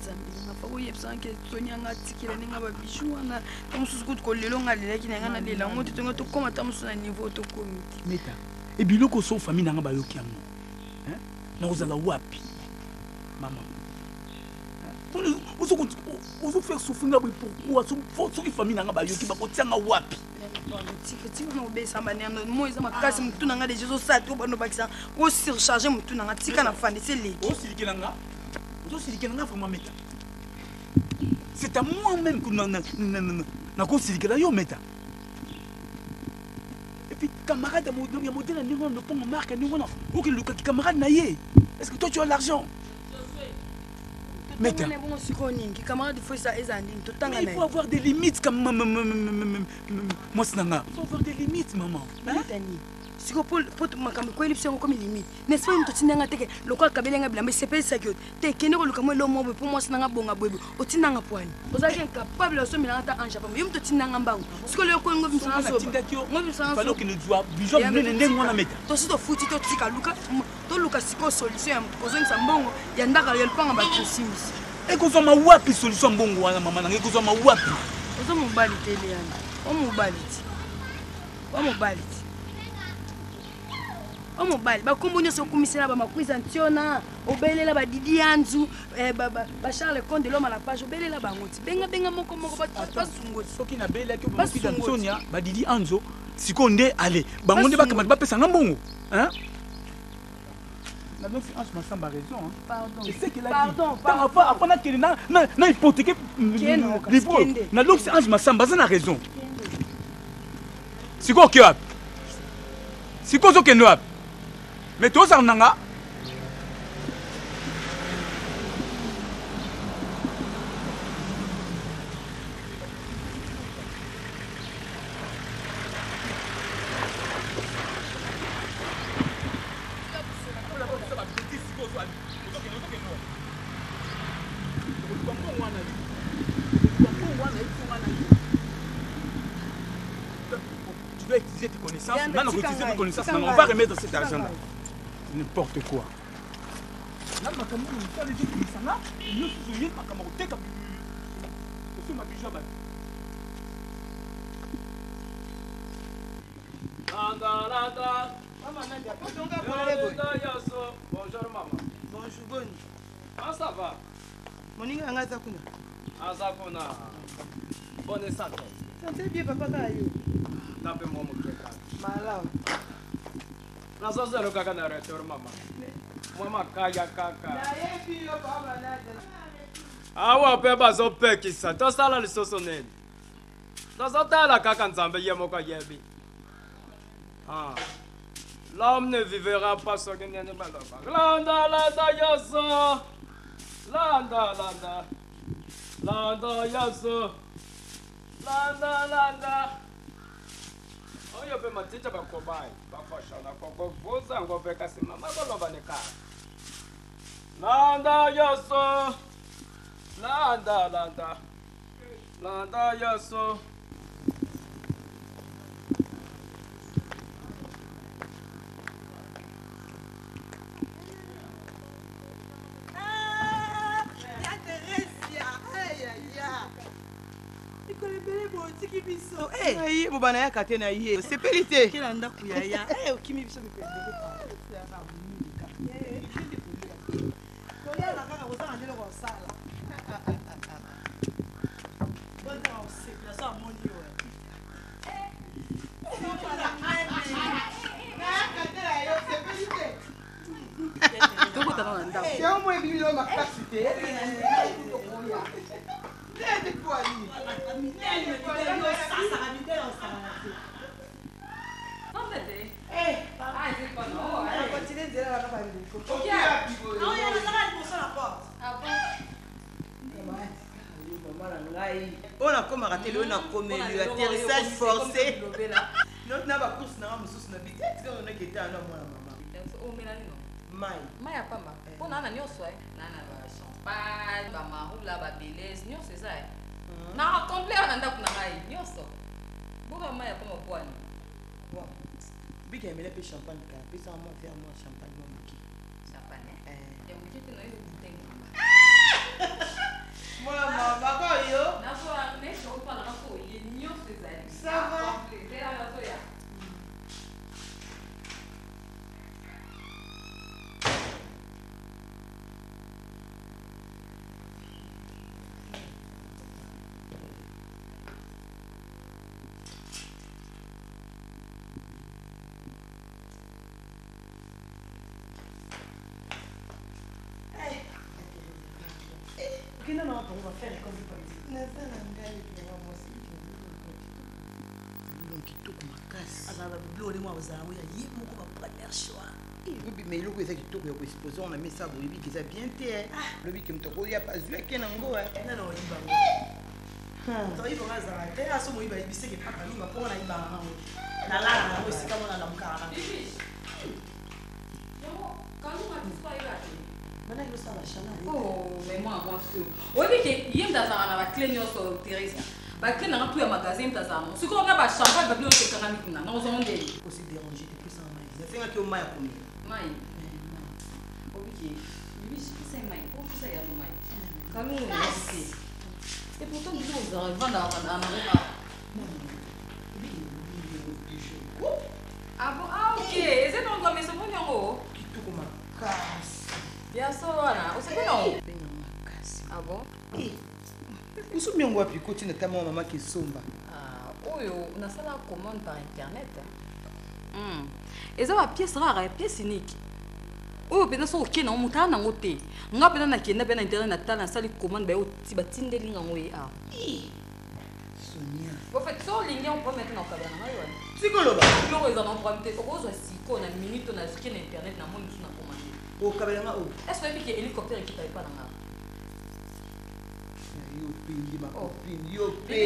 Nzambe nanga, fa koyebisanga ke Soni anga atikela ndenge babiju wana, ta mosusu kutu kolelo nga alelaki na nga nalela yango te, tonga tokóma ta mosusu na niveau tokomi te. Meta, ebiloko so famille nanga bayoki yango, hein? Nakozala wapi mama? Ozofaire souffrir nga boye pourquoi? Soki famille nanga bayoki, bakotianga wapi? Tika, tika na obesa banendo mo eza makasi, motu na nga deja ezosala te, obanda obakisa osurcharge motu na nga. Tika na fandi, se leki. Osilikela nga, ozosilikela nga vraiment. Meta, c'est à moi même que nakosilikela yo meta. Et puis camarade ya modèle ya ndenge wana, lopango marque ya ndenge wana, okelukaki camarade na ye. Est ce que toi tu as l'argent, Meta? Bongo sikoyo nini? Camarade fo eza nini? Totanga. Mais il faut avoir des limites comme mwasi na nga. Il faut avoir des limites, maman. Nini sikoyo po makambo ekweli biso yango komi limite, n'est-ce pas? Moto otindanga teke lokola akabelenga bilamba esepelisaki yo te, kende koluka mwa eloko moko boye mpo mwasi nanga bonga boye boye. Otindanga pwani ozalaki incapable osomelanga ata ange pamba. Yo moto otindanga mbango, sikoyo lelo koyi ngobimisanga Soki natindaki yo, fallait okende zwa bijou ya monene ndenge wana, Meta. Tosi tofuti, totika, luka toluka sikoyo solution ya kozongisa mbongo ya ndaka ya lupanga bato tosimbisi. Ekozwama wapi solution ya mbongo wana, mama nanga? Ekozwama wapi? Oza mobali te, Leana, o mobali ti, o mobali ti, o mobali. Bakombo nyonso okumisela, bamakwiza ntiona, obelela badidi yanzu, bacharles Conde loma la page, obelela bango ti bengabenga moko moko, basungo ti. Soki nabelaki bamakwiza nsonia, badidi anzo, sikoyo nde ale bango nde bakamata bapesanga mbongo, hein? Nalosi Ange Masamba raison, hein. Pardon. C'est ce qu'il a dit. Pardon, Ntango afa nakende na hypothéquer Kende, kasi livre oyo. kende. Nalosi Ange Masamba aza na raison. Sikoyo oke wapi? Sikoyo ozokende wapi? Mais tozala na nga. Tokende wapi? Tokoluka mbongo wana yo. Tokoluka mbongo wana yo mpo wana yo. Tu dois utiliser tes connaissances. Yanda, Nana, tika utiliser tes ngai, connaissances. tika Nana, on va ngai, remettre cet tika argent-là. ngai. N'importe quoi. Nana, makambo oyo mosala ezobimisa nga nyonso oye makambo ya koteka kosomba bijou ya bato. Landa, landa. Mama Nadia, tonga polele boye. Landa, yaso. Bonjour maman. Bonjour boni. Ah ça va. Moninga na ngai aza kuna. Aza kuna. Bonne santé. Santé bien papa kaka yo. Nga mpe mwa moke kaka. Malamu. Nazozela kaka na retour mama. Mwa makaya kaka. Nayebi yo papa Nadia. Awa mpe bazopekisa tosala lisusu nini? Tozotala kaka Nzambe ye moko ayebi. Ah. L'homme ne vivra pas soki nini baloba. Landa landa yoso. Landa landa. Landa yoso. Landa landa. Oyo mpe matita bakobai bakoshona kokovuza ngo mpe kasi mama baloba ni kaka. Landa yoso. Landa landa. Landa yoso. Ya Theresia, ay ay ay. Mikolo ebele boye otiki biso. Na ye boba nayaka te na ye osepeli te Kela ndako ya ya. Eh, okimi biso mikolo ebele. Kolia na kaka kozanga nde eloko kosala. Bonne osepela so amoni yo. Nayaka te na ye osepeli te tokotana na ndako yango moi ebimi lelo makasi te nde poani Continue nzela wana bandeko. Mama na ngai oyo nakomaka te lelo nakomeli yo atterrissage forcé na bacourse nanga mosusu na bi tika onaki etala na mwana mama omela nino mai mai ya pamba mpo naa na nyonso e naa na bachampagne bamarula babelese nyonso eza e na complet wana ndako na ngai nyonso boka mai ya pamba pwani bon bika emela mpe champagne kala pesaka mwa verre mwa champagne mwa moke champagne ya moke te nayo bouteille mobimba mwana mama koyo nazoa neti opana nako oye nyonso ezali Ça va? Complet. Nzela nazoya Okenda na wapi bafere comme naza na ngai mpenza mwasi kitoko makasi azala babiblo olemo azala yango ya ye moko ba première choix obima eloko eza kitoko ya koexpose wana mesa boye oyebiki eza bien te lobi ke moto akoya azwaki nango nana oyiba ngo moto ayiba ngo azala te aso moyiba ayebiseke paka lunga mpo wana ayibaka nango nalala nango esika mona alamukaka nango manaki osala bashana Oh, mais moi, mwasi oyo oyebi ke ye moto azalaka na baclé nyonso Theresia baclé nanga tu ya magasin ye moto azalaka nango sikoyo na bachampagne babilo nyonso ekangami kuna nakozongo ndeni osi déranger te pesanga mai nasengaki yo mai ya komela mai obiki bibi pesa ye mai opesa yano mai kalungu te et pourtant biloko ozalaka evandaka vandaka nango kaka ah bon ah ok eza nango meso omoni yango kitoko makasi ya solo wana osepeli yango ah bon osombi yango wapi koti na tama wa mama kesomba Ah, oyo nasala commande par internet hein. Eza bapièce rare ya pièce unique oyo mpenza soki okende yango moto aya nango te nga mpenza nakenda mpe na internet natala nasali commande baye batindeli nga yango ye awa sonia en fait so olingi yango problème te na kokabela na ngai wana Sikoloba. biloko eza na problème te okozwa sikoyo na minute oyo nazuki na internet namoni mosusu na commande okabela nga oyo est ce que oyebi ke hélicoptère ekita epa na nga yo mpe makopine yo mpe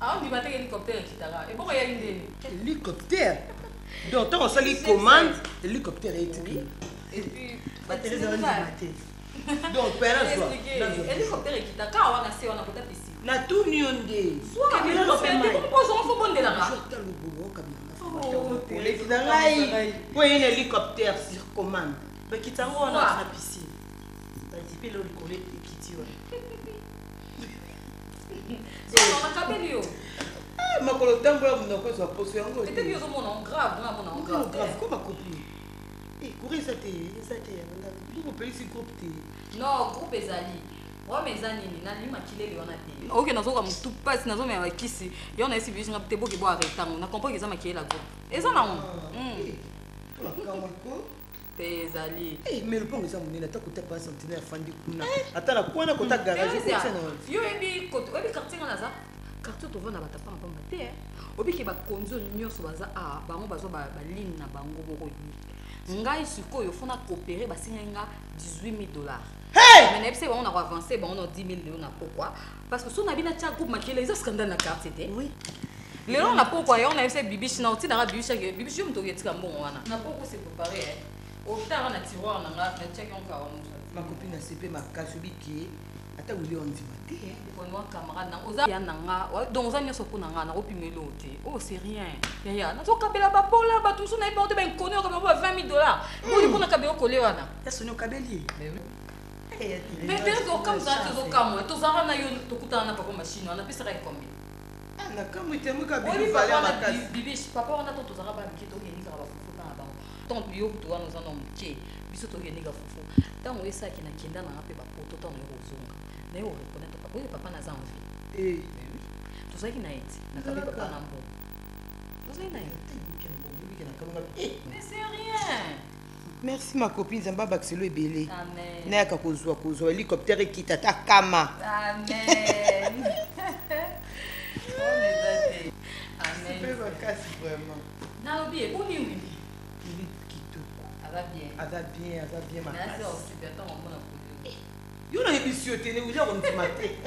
aondima te hélicoptère ekitaka eboko eyali ndeni hélicoptère donc ntango osali commande hélicoptère etiki et puis Teresa ondima te. Donc père azwa. Hélicoptère ekita kaka wana se wana kota piscine. Natuni yo nde. Obondelaka. Oleki na ngai po ye na hélicoptère sur commande. Bakita yango wana na piscine. Badipe lo likolo ekiti wana. Nakabeli yo. Makolo tambola monoko ezwa poso yango. Eteki ozomona grave, nga mona grave. Grave koma copine. Courant eza te, eza te biloko opelisi groupe te. Non, groupe ezali. Problème eza nini? Nalingi makilele wana te. Ok, nazoka motu mpasi, nazomela bakisi yo nayesi biso nga te boke bo arrête yango. Na comprendre eza makilele ya groupe eza nango te ezali. Mais lopango eza monene, ata kota pa sentinelle afandi kuna, ata na kwana kota garage. Yo oyebi oyebi quartier nga naza, quartier tovanda bato apanga pamba te. Obiki bakonzi oyo nyonso baza awa, bango bazwa baligne na bango moko unique. Ngai sikoyo fona coopérer, basengai nga 18 000 dollars. Mais nayebisaki bango na koavance bango na 10 000 lelo na pokwa, parce que so na bino atia groupe makele eza scandale na quartier te. Lelo na pokwa yango nayebisaki Bibishi na otindaka Bibishi ake Bibishi yo moto oketika mbongo wana na pokwa se préparé otanga na tiroir na nga natiaki yango kaka wana. Makopi na sepe makasi obiki ata wili ondima te. Ono camarade na oza ya na nga, donc oza nyonso mpo na nga, nakopimela oyo te. Oyo c'est rien yaya, nazokabela babola bato mosusu nayebi bango te, bainkoni okabela ba 20 000 dollars boni mpo nakabela okole wana. Yasoni okabeli. Mais peut-être okamwisaka te, ozokamwa tozalaka na yo, tokutana na papa machine wana apesaka ye combien? Nakamwi te. Oyebi bibish papa wana to tozalaka bana mike, tokende kaka bafufu na bango. Ntango yo kutu wana oza na moke, biso tokende fufu. Ntango oyesalaki nakenda nanga mpe bapoto, ntango yo kozonga naye oreconnaitre papa oyo papa naza en vie, tozalaki na ye ti nakabi papa na mbongo, tozalaki na ye. Mais c'est rien. Merci ma copine, Nzambe abakiselo ebele. Amen. Nayaka kozwa kozwa hélicoptère ekita ata kama. Amen. Amen makasi vraiment. Nalobi eboni wili. Wili kitoko. Aza bien. Aza bien, aza bien makasi. Super, ntango amona yo nayebisi yo te, ne wili akondima te.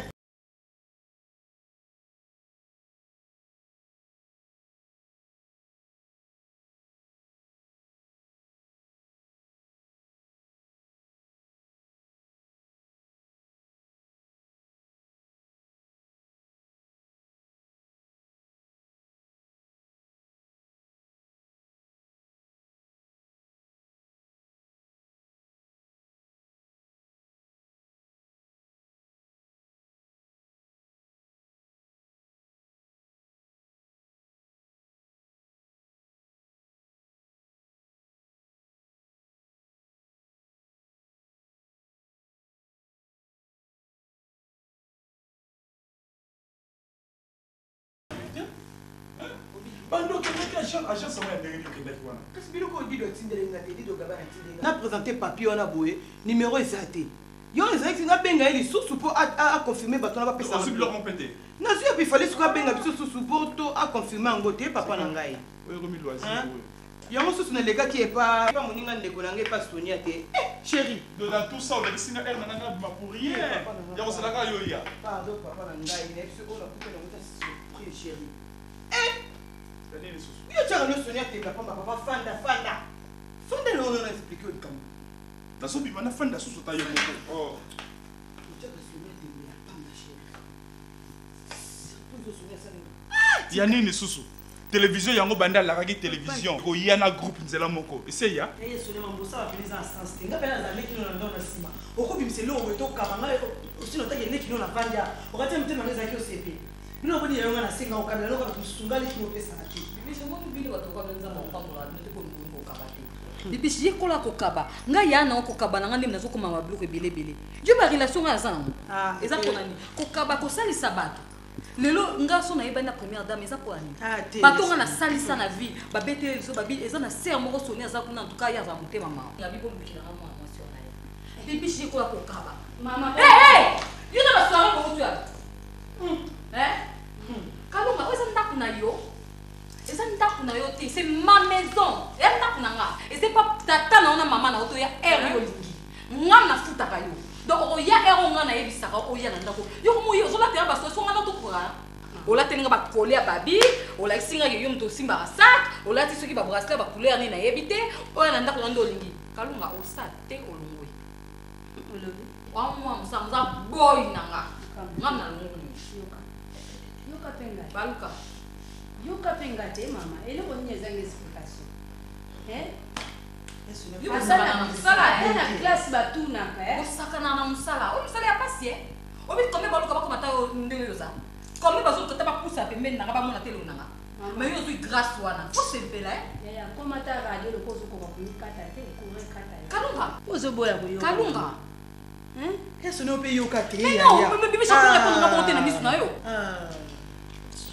Bando okendaki agence yango ya ndenge nini okendaki wana? Kasi biloko oyo Dido atindeli nga te, Dido Gaba natindeli nga na présente papier wana boye, numéro eza te. Yo ezalaki nabenga ye lisusu mpo aconfirme bato wana bapesa. Ozwi biloko mpe te? Nazwi yapi, fale soki abenga biso susu mpo to aconfirme yango te, papa na ngai. Oyo ekomi loisir oyo. Yango susu nalekaki epa epa moninga ndeko na ngai epa Sonia te. Eh, chéri. Donc dans tout ça olakisi nga aire na nga nabima pour rien ya kosalaka yo ya. Pardon papa na ngai, nayebi soki oyo nakuta nango ta surprise chéri. Eh! Yo tiaka no Sonia te papa, papa fanda fanda. Fanda lelo na expliquer yo likambo. Nazobima nafanda susu ta yo moko. Oh. Otiaka Sonia te ya pamba chéri. Surprise Sonia asalinga. Ya nini susu? Télévision yango banda alakaki télévision koya na groupe nzela moko eseya. Eye Sonia mambosa bapele eza na sens te. Nga mpe naza leki no na ndao na nsima okobimisa eloko boye tokaba ngai osino otaki eleki no na vandi a okati ya motema ngai ezalaki osepe bino okodi yayo ngai nasenga okabela loka bato mosusu ngai leki no opesaka te. Bibishi, omoni bino bato okaba Nzambe akopambola bino te mpo bolingi kokaba te. Bibishi, yekola kokaba. Ngai ya na kokaba na ngai ndenge nazokoma babiloko ebele ebele. Yo barelation ngai naza nango eza mpona nini? Kokaba, kosalisa bato. Lelo nga so nayebani na première dame eza mpona nini? Bato nga nasalisa na vie babeteli liso babi eza na ser moko Soni aza kuna antuka ye aza motema mawa. Ngabi bolukilanga mwana mwasi wana ye. Bibishi, yekola kokaba. Yo na basoirée boutu ya Kalunga, oyo eza ndako na yo, eza ndako na yo te, c'est ma maison, eya ndako na nga, eza pa tata na yo na mama na yo to ya aire yo olingi. Nga nafutaka yo, donc okoya aire oyo nga nayebisaka oya na ndako yo komoyi ozolatela basoso nga na tokoka olateli nga bakole ya babi, olakisi nga yo moto osimbaka sac, olati soki babracelet bacouleur nini nayebi te. Oyo na ndako na nde olingi. Kalunga osa te, olongwe. Wamwa mosala moza boy na nga. Nga na longoli. Yoka mpe ngai. Baluka. Yoka mpe ngai te mama. Eloko nini ezangi explication? Eh? Yo osakana na mosala, Ata eh. na classe batunaka eh. Osakana na mosala. Oyo mosala ya pasi eh. Obi combien baluka bakoma ta yo ndenge yo oza. Combien bazoluka ta bapusa pembeni na nga bamona te elongi na nga. Mais yo ozwi grâce wana. Osepela eh. Yaya koma ata radio lokola ozokoka komikata te courant ekata yo. Kalunga. Ozoboya koyoka. Kalunga. Yesu no mpe yoka te Mais non, mais biso ko répondre nga bongo te na miso na yo.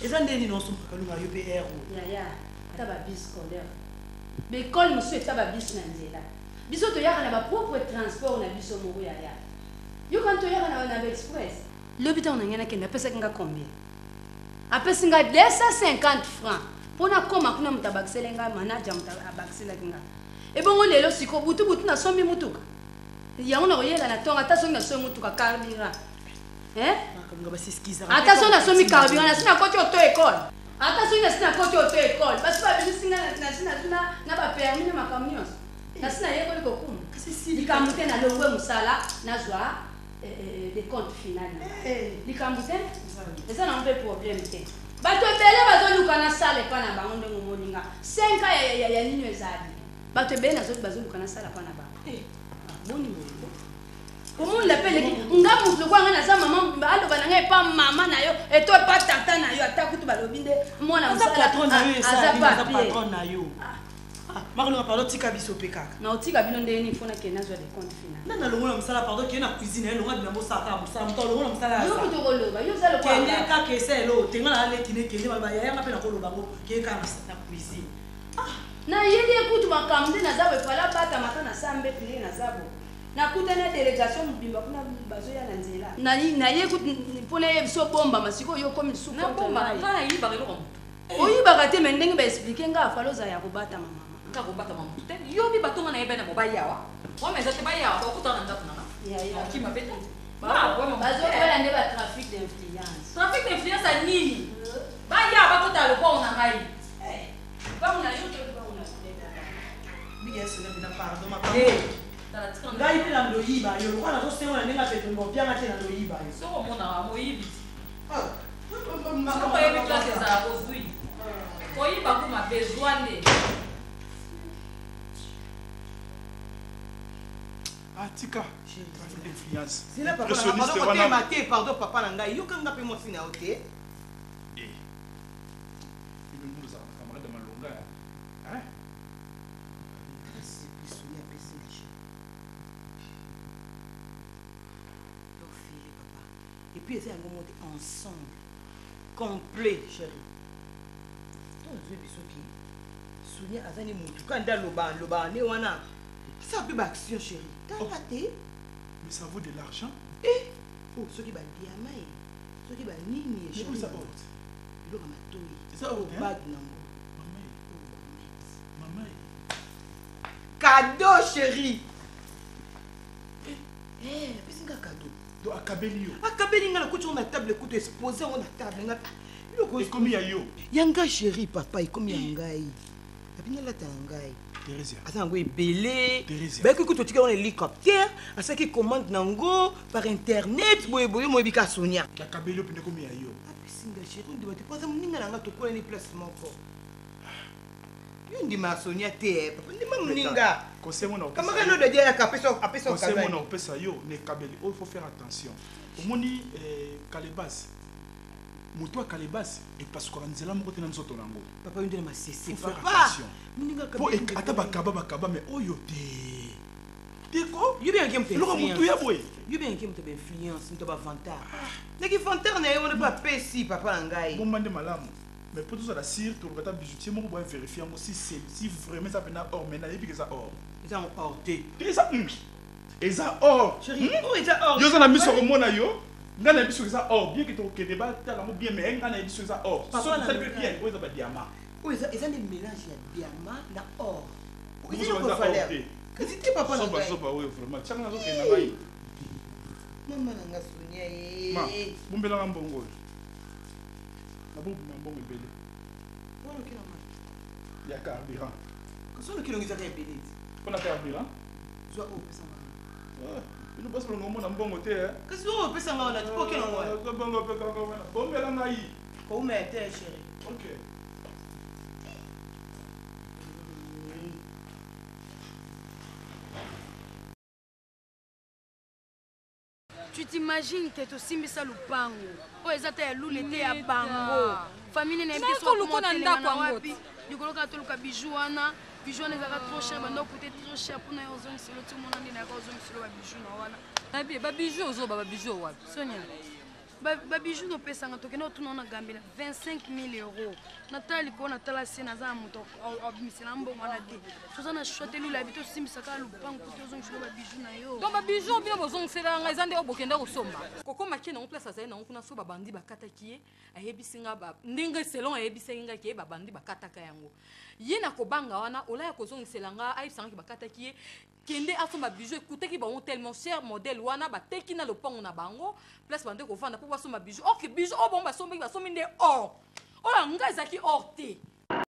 Eza nde nini osomba Kalunga yo mpe ero. Yaya ata ba bus scolaire. Ba école mosusu etia ba bus na nzela. Biso toyaka na ba propre transport na biso moko yaya. Yoka toyaka na na ba express. Lobi ntango na ngai nakende apesaki nga combien? Apesi nga 250 francs mpo nakoma kuna moto abakiseli nga manager moto abakiselaki nga. Ebongo lelo siko butu butu nasombi mutuka. Yango nakoyela na tongo ata soki nasombi mutuka carburant. Hein? Ata soki nasombi carburant nasi nakoti auto école. Ata soki nasi nakoti auto école basi babimisi nga nasi nazwi na ba permis na makambo nyonso. Nasi nayekoli kokuma. Likambo te nalongwe mosala nazwa de compte final. Likambo te eza nango mpe problème te. Bato ebele bazoluka nasala epa na bango ndenge omoni nga. 5 ans ya nini ezali. Bato ebele bazoluka nasala epa na bango. Boni boye. Komona mpe eleki nga moto lokola nga naza mama mobimba aloba na ngai epa mama na yo eto epa tata na yo ata kutu balobi nde mwana mosala aza patron na yo. Makalunga pardon tika biso mpe kaka. Na otika bino ndenge nini mpo nakende nazwa de compte final. Nani alongola mosala pardon kende na cuisine elonga bilamba osala kaka mosala moto alongola mosala ya Yo moto okoloba yo oza lokola kende kaka esa elo te nga na aleki ne kende ba yaya nga mpe nakoloba ngo kende kaka na cuisine. Nayebi ye kutu makambo nde naza boye fala abatama ata na sa mbetu ndenge naza boye. Nakutani na delegation mobimba kuna bazoya na nzela. Naye kutu mpo nayebisa obombama sikoyo yo okomi lisusu contre Nabombama ngai. nga nayibaka eloko ya moto. Oyibaka te mais ndenge ba expliquer nga fallait ozala ya kobatama mama. Nga kobatama moto te. Yo bi bato nga nayebani na bango baya awa. Wana eza te baya awa bakutana na ndako na nga. Nakima pe te. Bazokola nde ba trafic d'influence. Trafic d'influence ya nini? Baya bakota lopango na ngai. Lopango na yo to lopango na Mingi ya sona pena pardon makambo. Ngai mpe na ndoyiba yo lokola nazosenga na ndenge ya peto opianga te na ndoyiba yo. Soko omonaka moyibi. Soko oyebi place ezala ozwi. Koyiba kuma besoin nde. Ah, tika trafic d'influence. Zela papa na nga, pardon kotema te pardon papa na ngai yoka nga mpe mwasi na yo te. Camarade malonga. Hein? Et puis eza yango moko te ensemble complet chéri to ozwi biso ki Sonia aza ni mutu ka nde aloba aloba ne wana asala mpe ba action chéri tala te. Mais ça vaut de l'argent. Eh oh soki ba diamant ye soki ba nini ye chéri. Eza or. Biloko matoyi. Eza or bag nango. Maman. Cadeau chéri. Eh, apesi nga cadeau. Donc akabeli yo. Akabeli nga nakuti yango na table kutu expose yango na table nga biloko ekomi ya yo. Ya nga chéri papa ekomi ya ngai. Api nalata ya ngai. Theresia. Aza yango ebele. Theresia. Bayaki kutu otika yango na hélicoptère, asalaki commande nango par internet boye boye moyebi ka Sonia. Akabeli yo mpenza ekomi ya yo. Apesi nga chéri ondima te po aza moninga na nga tokolani place moko. Yo ndima Sonia te papa ndima moninga. Conseil mona Camarade no dadi ayaka apesa apesa Conseil mona opesa yo na ekabeli oyo faut faire attention. Omoni kalebase moto ya kalebase epasukaka nzela moko te na nzoto nango. Papa yo nde na masese Faut faire papa. attention. Moninga Po ata bakaba bakaba mais oyo te. Teko. Yo bien moto Eloko motu ya boye. Yo bien moto ba influence, moto ba vantard. Naki vantard na ye wana pe apesi papa na ngai. Bomba nde malamu. Mais pour tozala sûr toluka ata bijoutier moko boye vérifier yango si c'est si vraiment eza pena or mais nayebi ke eza or. Eza or te. Te eza eza or. Chérie, oyo eza or. Yo oza na miso komona yo. Nga na biso eza or bien que tokokende batala yango bien mais nga na biso eza or. Papa Soki na osali mpe ngai. bien oyo eza ba diamant. Oyo eza eza nde mélange ya diamant na or. Eza Mosusu eloko eza or valeur. te. Kasi te papa na Zoba ngai. zoba oyo vraiment. Tianga nazokende na ngai. Mama na nga Sonia ye. Ma, bombelanga mbongo oyo. Nabobima mbongo ebele. Wana okela ma. Ya carburant. Kasi wana okela ezaka ebele. Mpona carburant? Zwa oyo pesa mama. Bino basi bolonga omona mbongo te eh? Kasi oyo opesa nga wana tipo okende ngo wana. Bongo mpe kaka wana. Bombela ngai. Koumela te chérie. Ok. Tu t'imagines que tosimbisa lupango oyo eza ta ya lule te ya bango famille nene yebi Nazo luka na ndako yango wapi likolo kaka toluka bijou wana bijou wana ezalaka trop cher banda okute trop cher mpona yo ozongiselo ti omona nde nayaka ozongiselo babijou na wana Nabi, ba bijoux ozoba ba bijoux wapi? Sonia babijou nopesanga tokende otuna na gambela 25 000 euros natala likolo natala se naza na moto abimisela mbongo wana te toza na choix te lula bi tosimbisa kaka lopango po tozongisela babijou na yo donc babijou bino bozongisela nga eza nde oyo bokenda kosomba kokoma kie nango place azali nango kuna so babandi bakataki ye ayebisi nga ndenge selon ayebisaki nga ke babandi bakataka yango ye na kobanga wana olaya kozongisela nga ayebisa nga ke bakataki ye kende asomba bijou ekutaki bango tellement cher modèle wana bateki na lopango na bango place bande kovanda mpo basomba bijou or ke bijou oyo bango basombaki basombi nde or oyo nga ezalaki or te.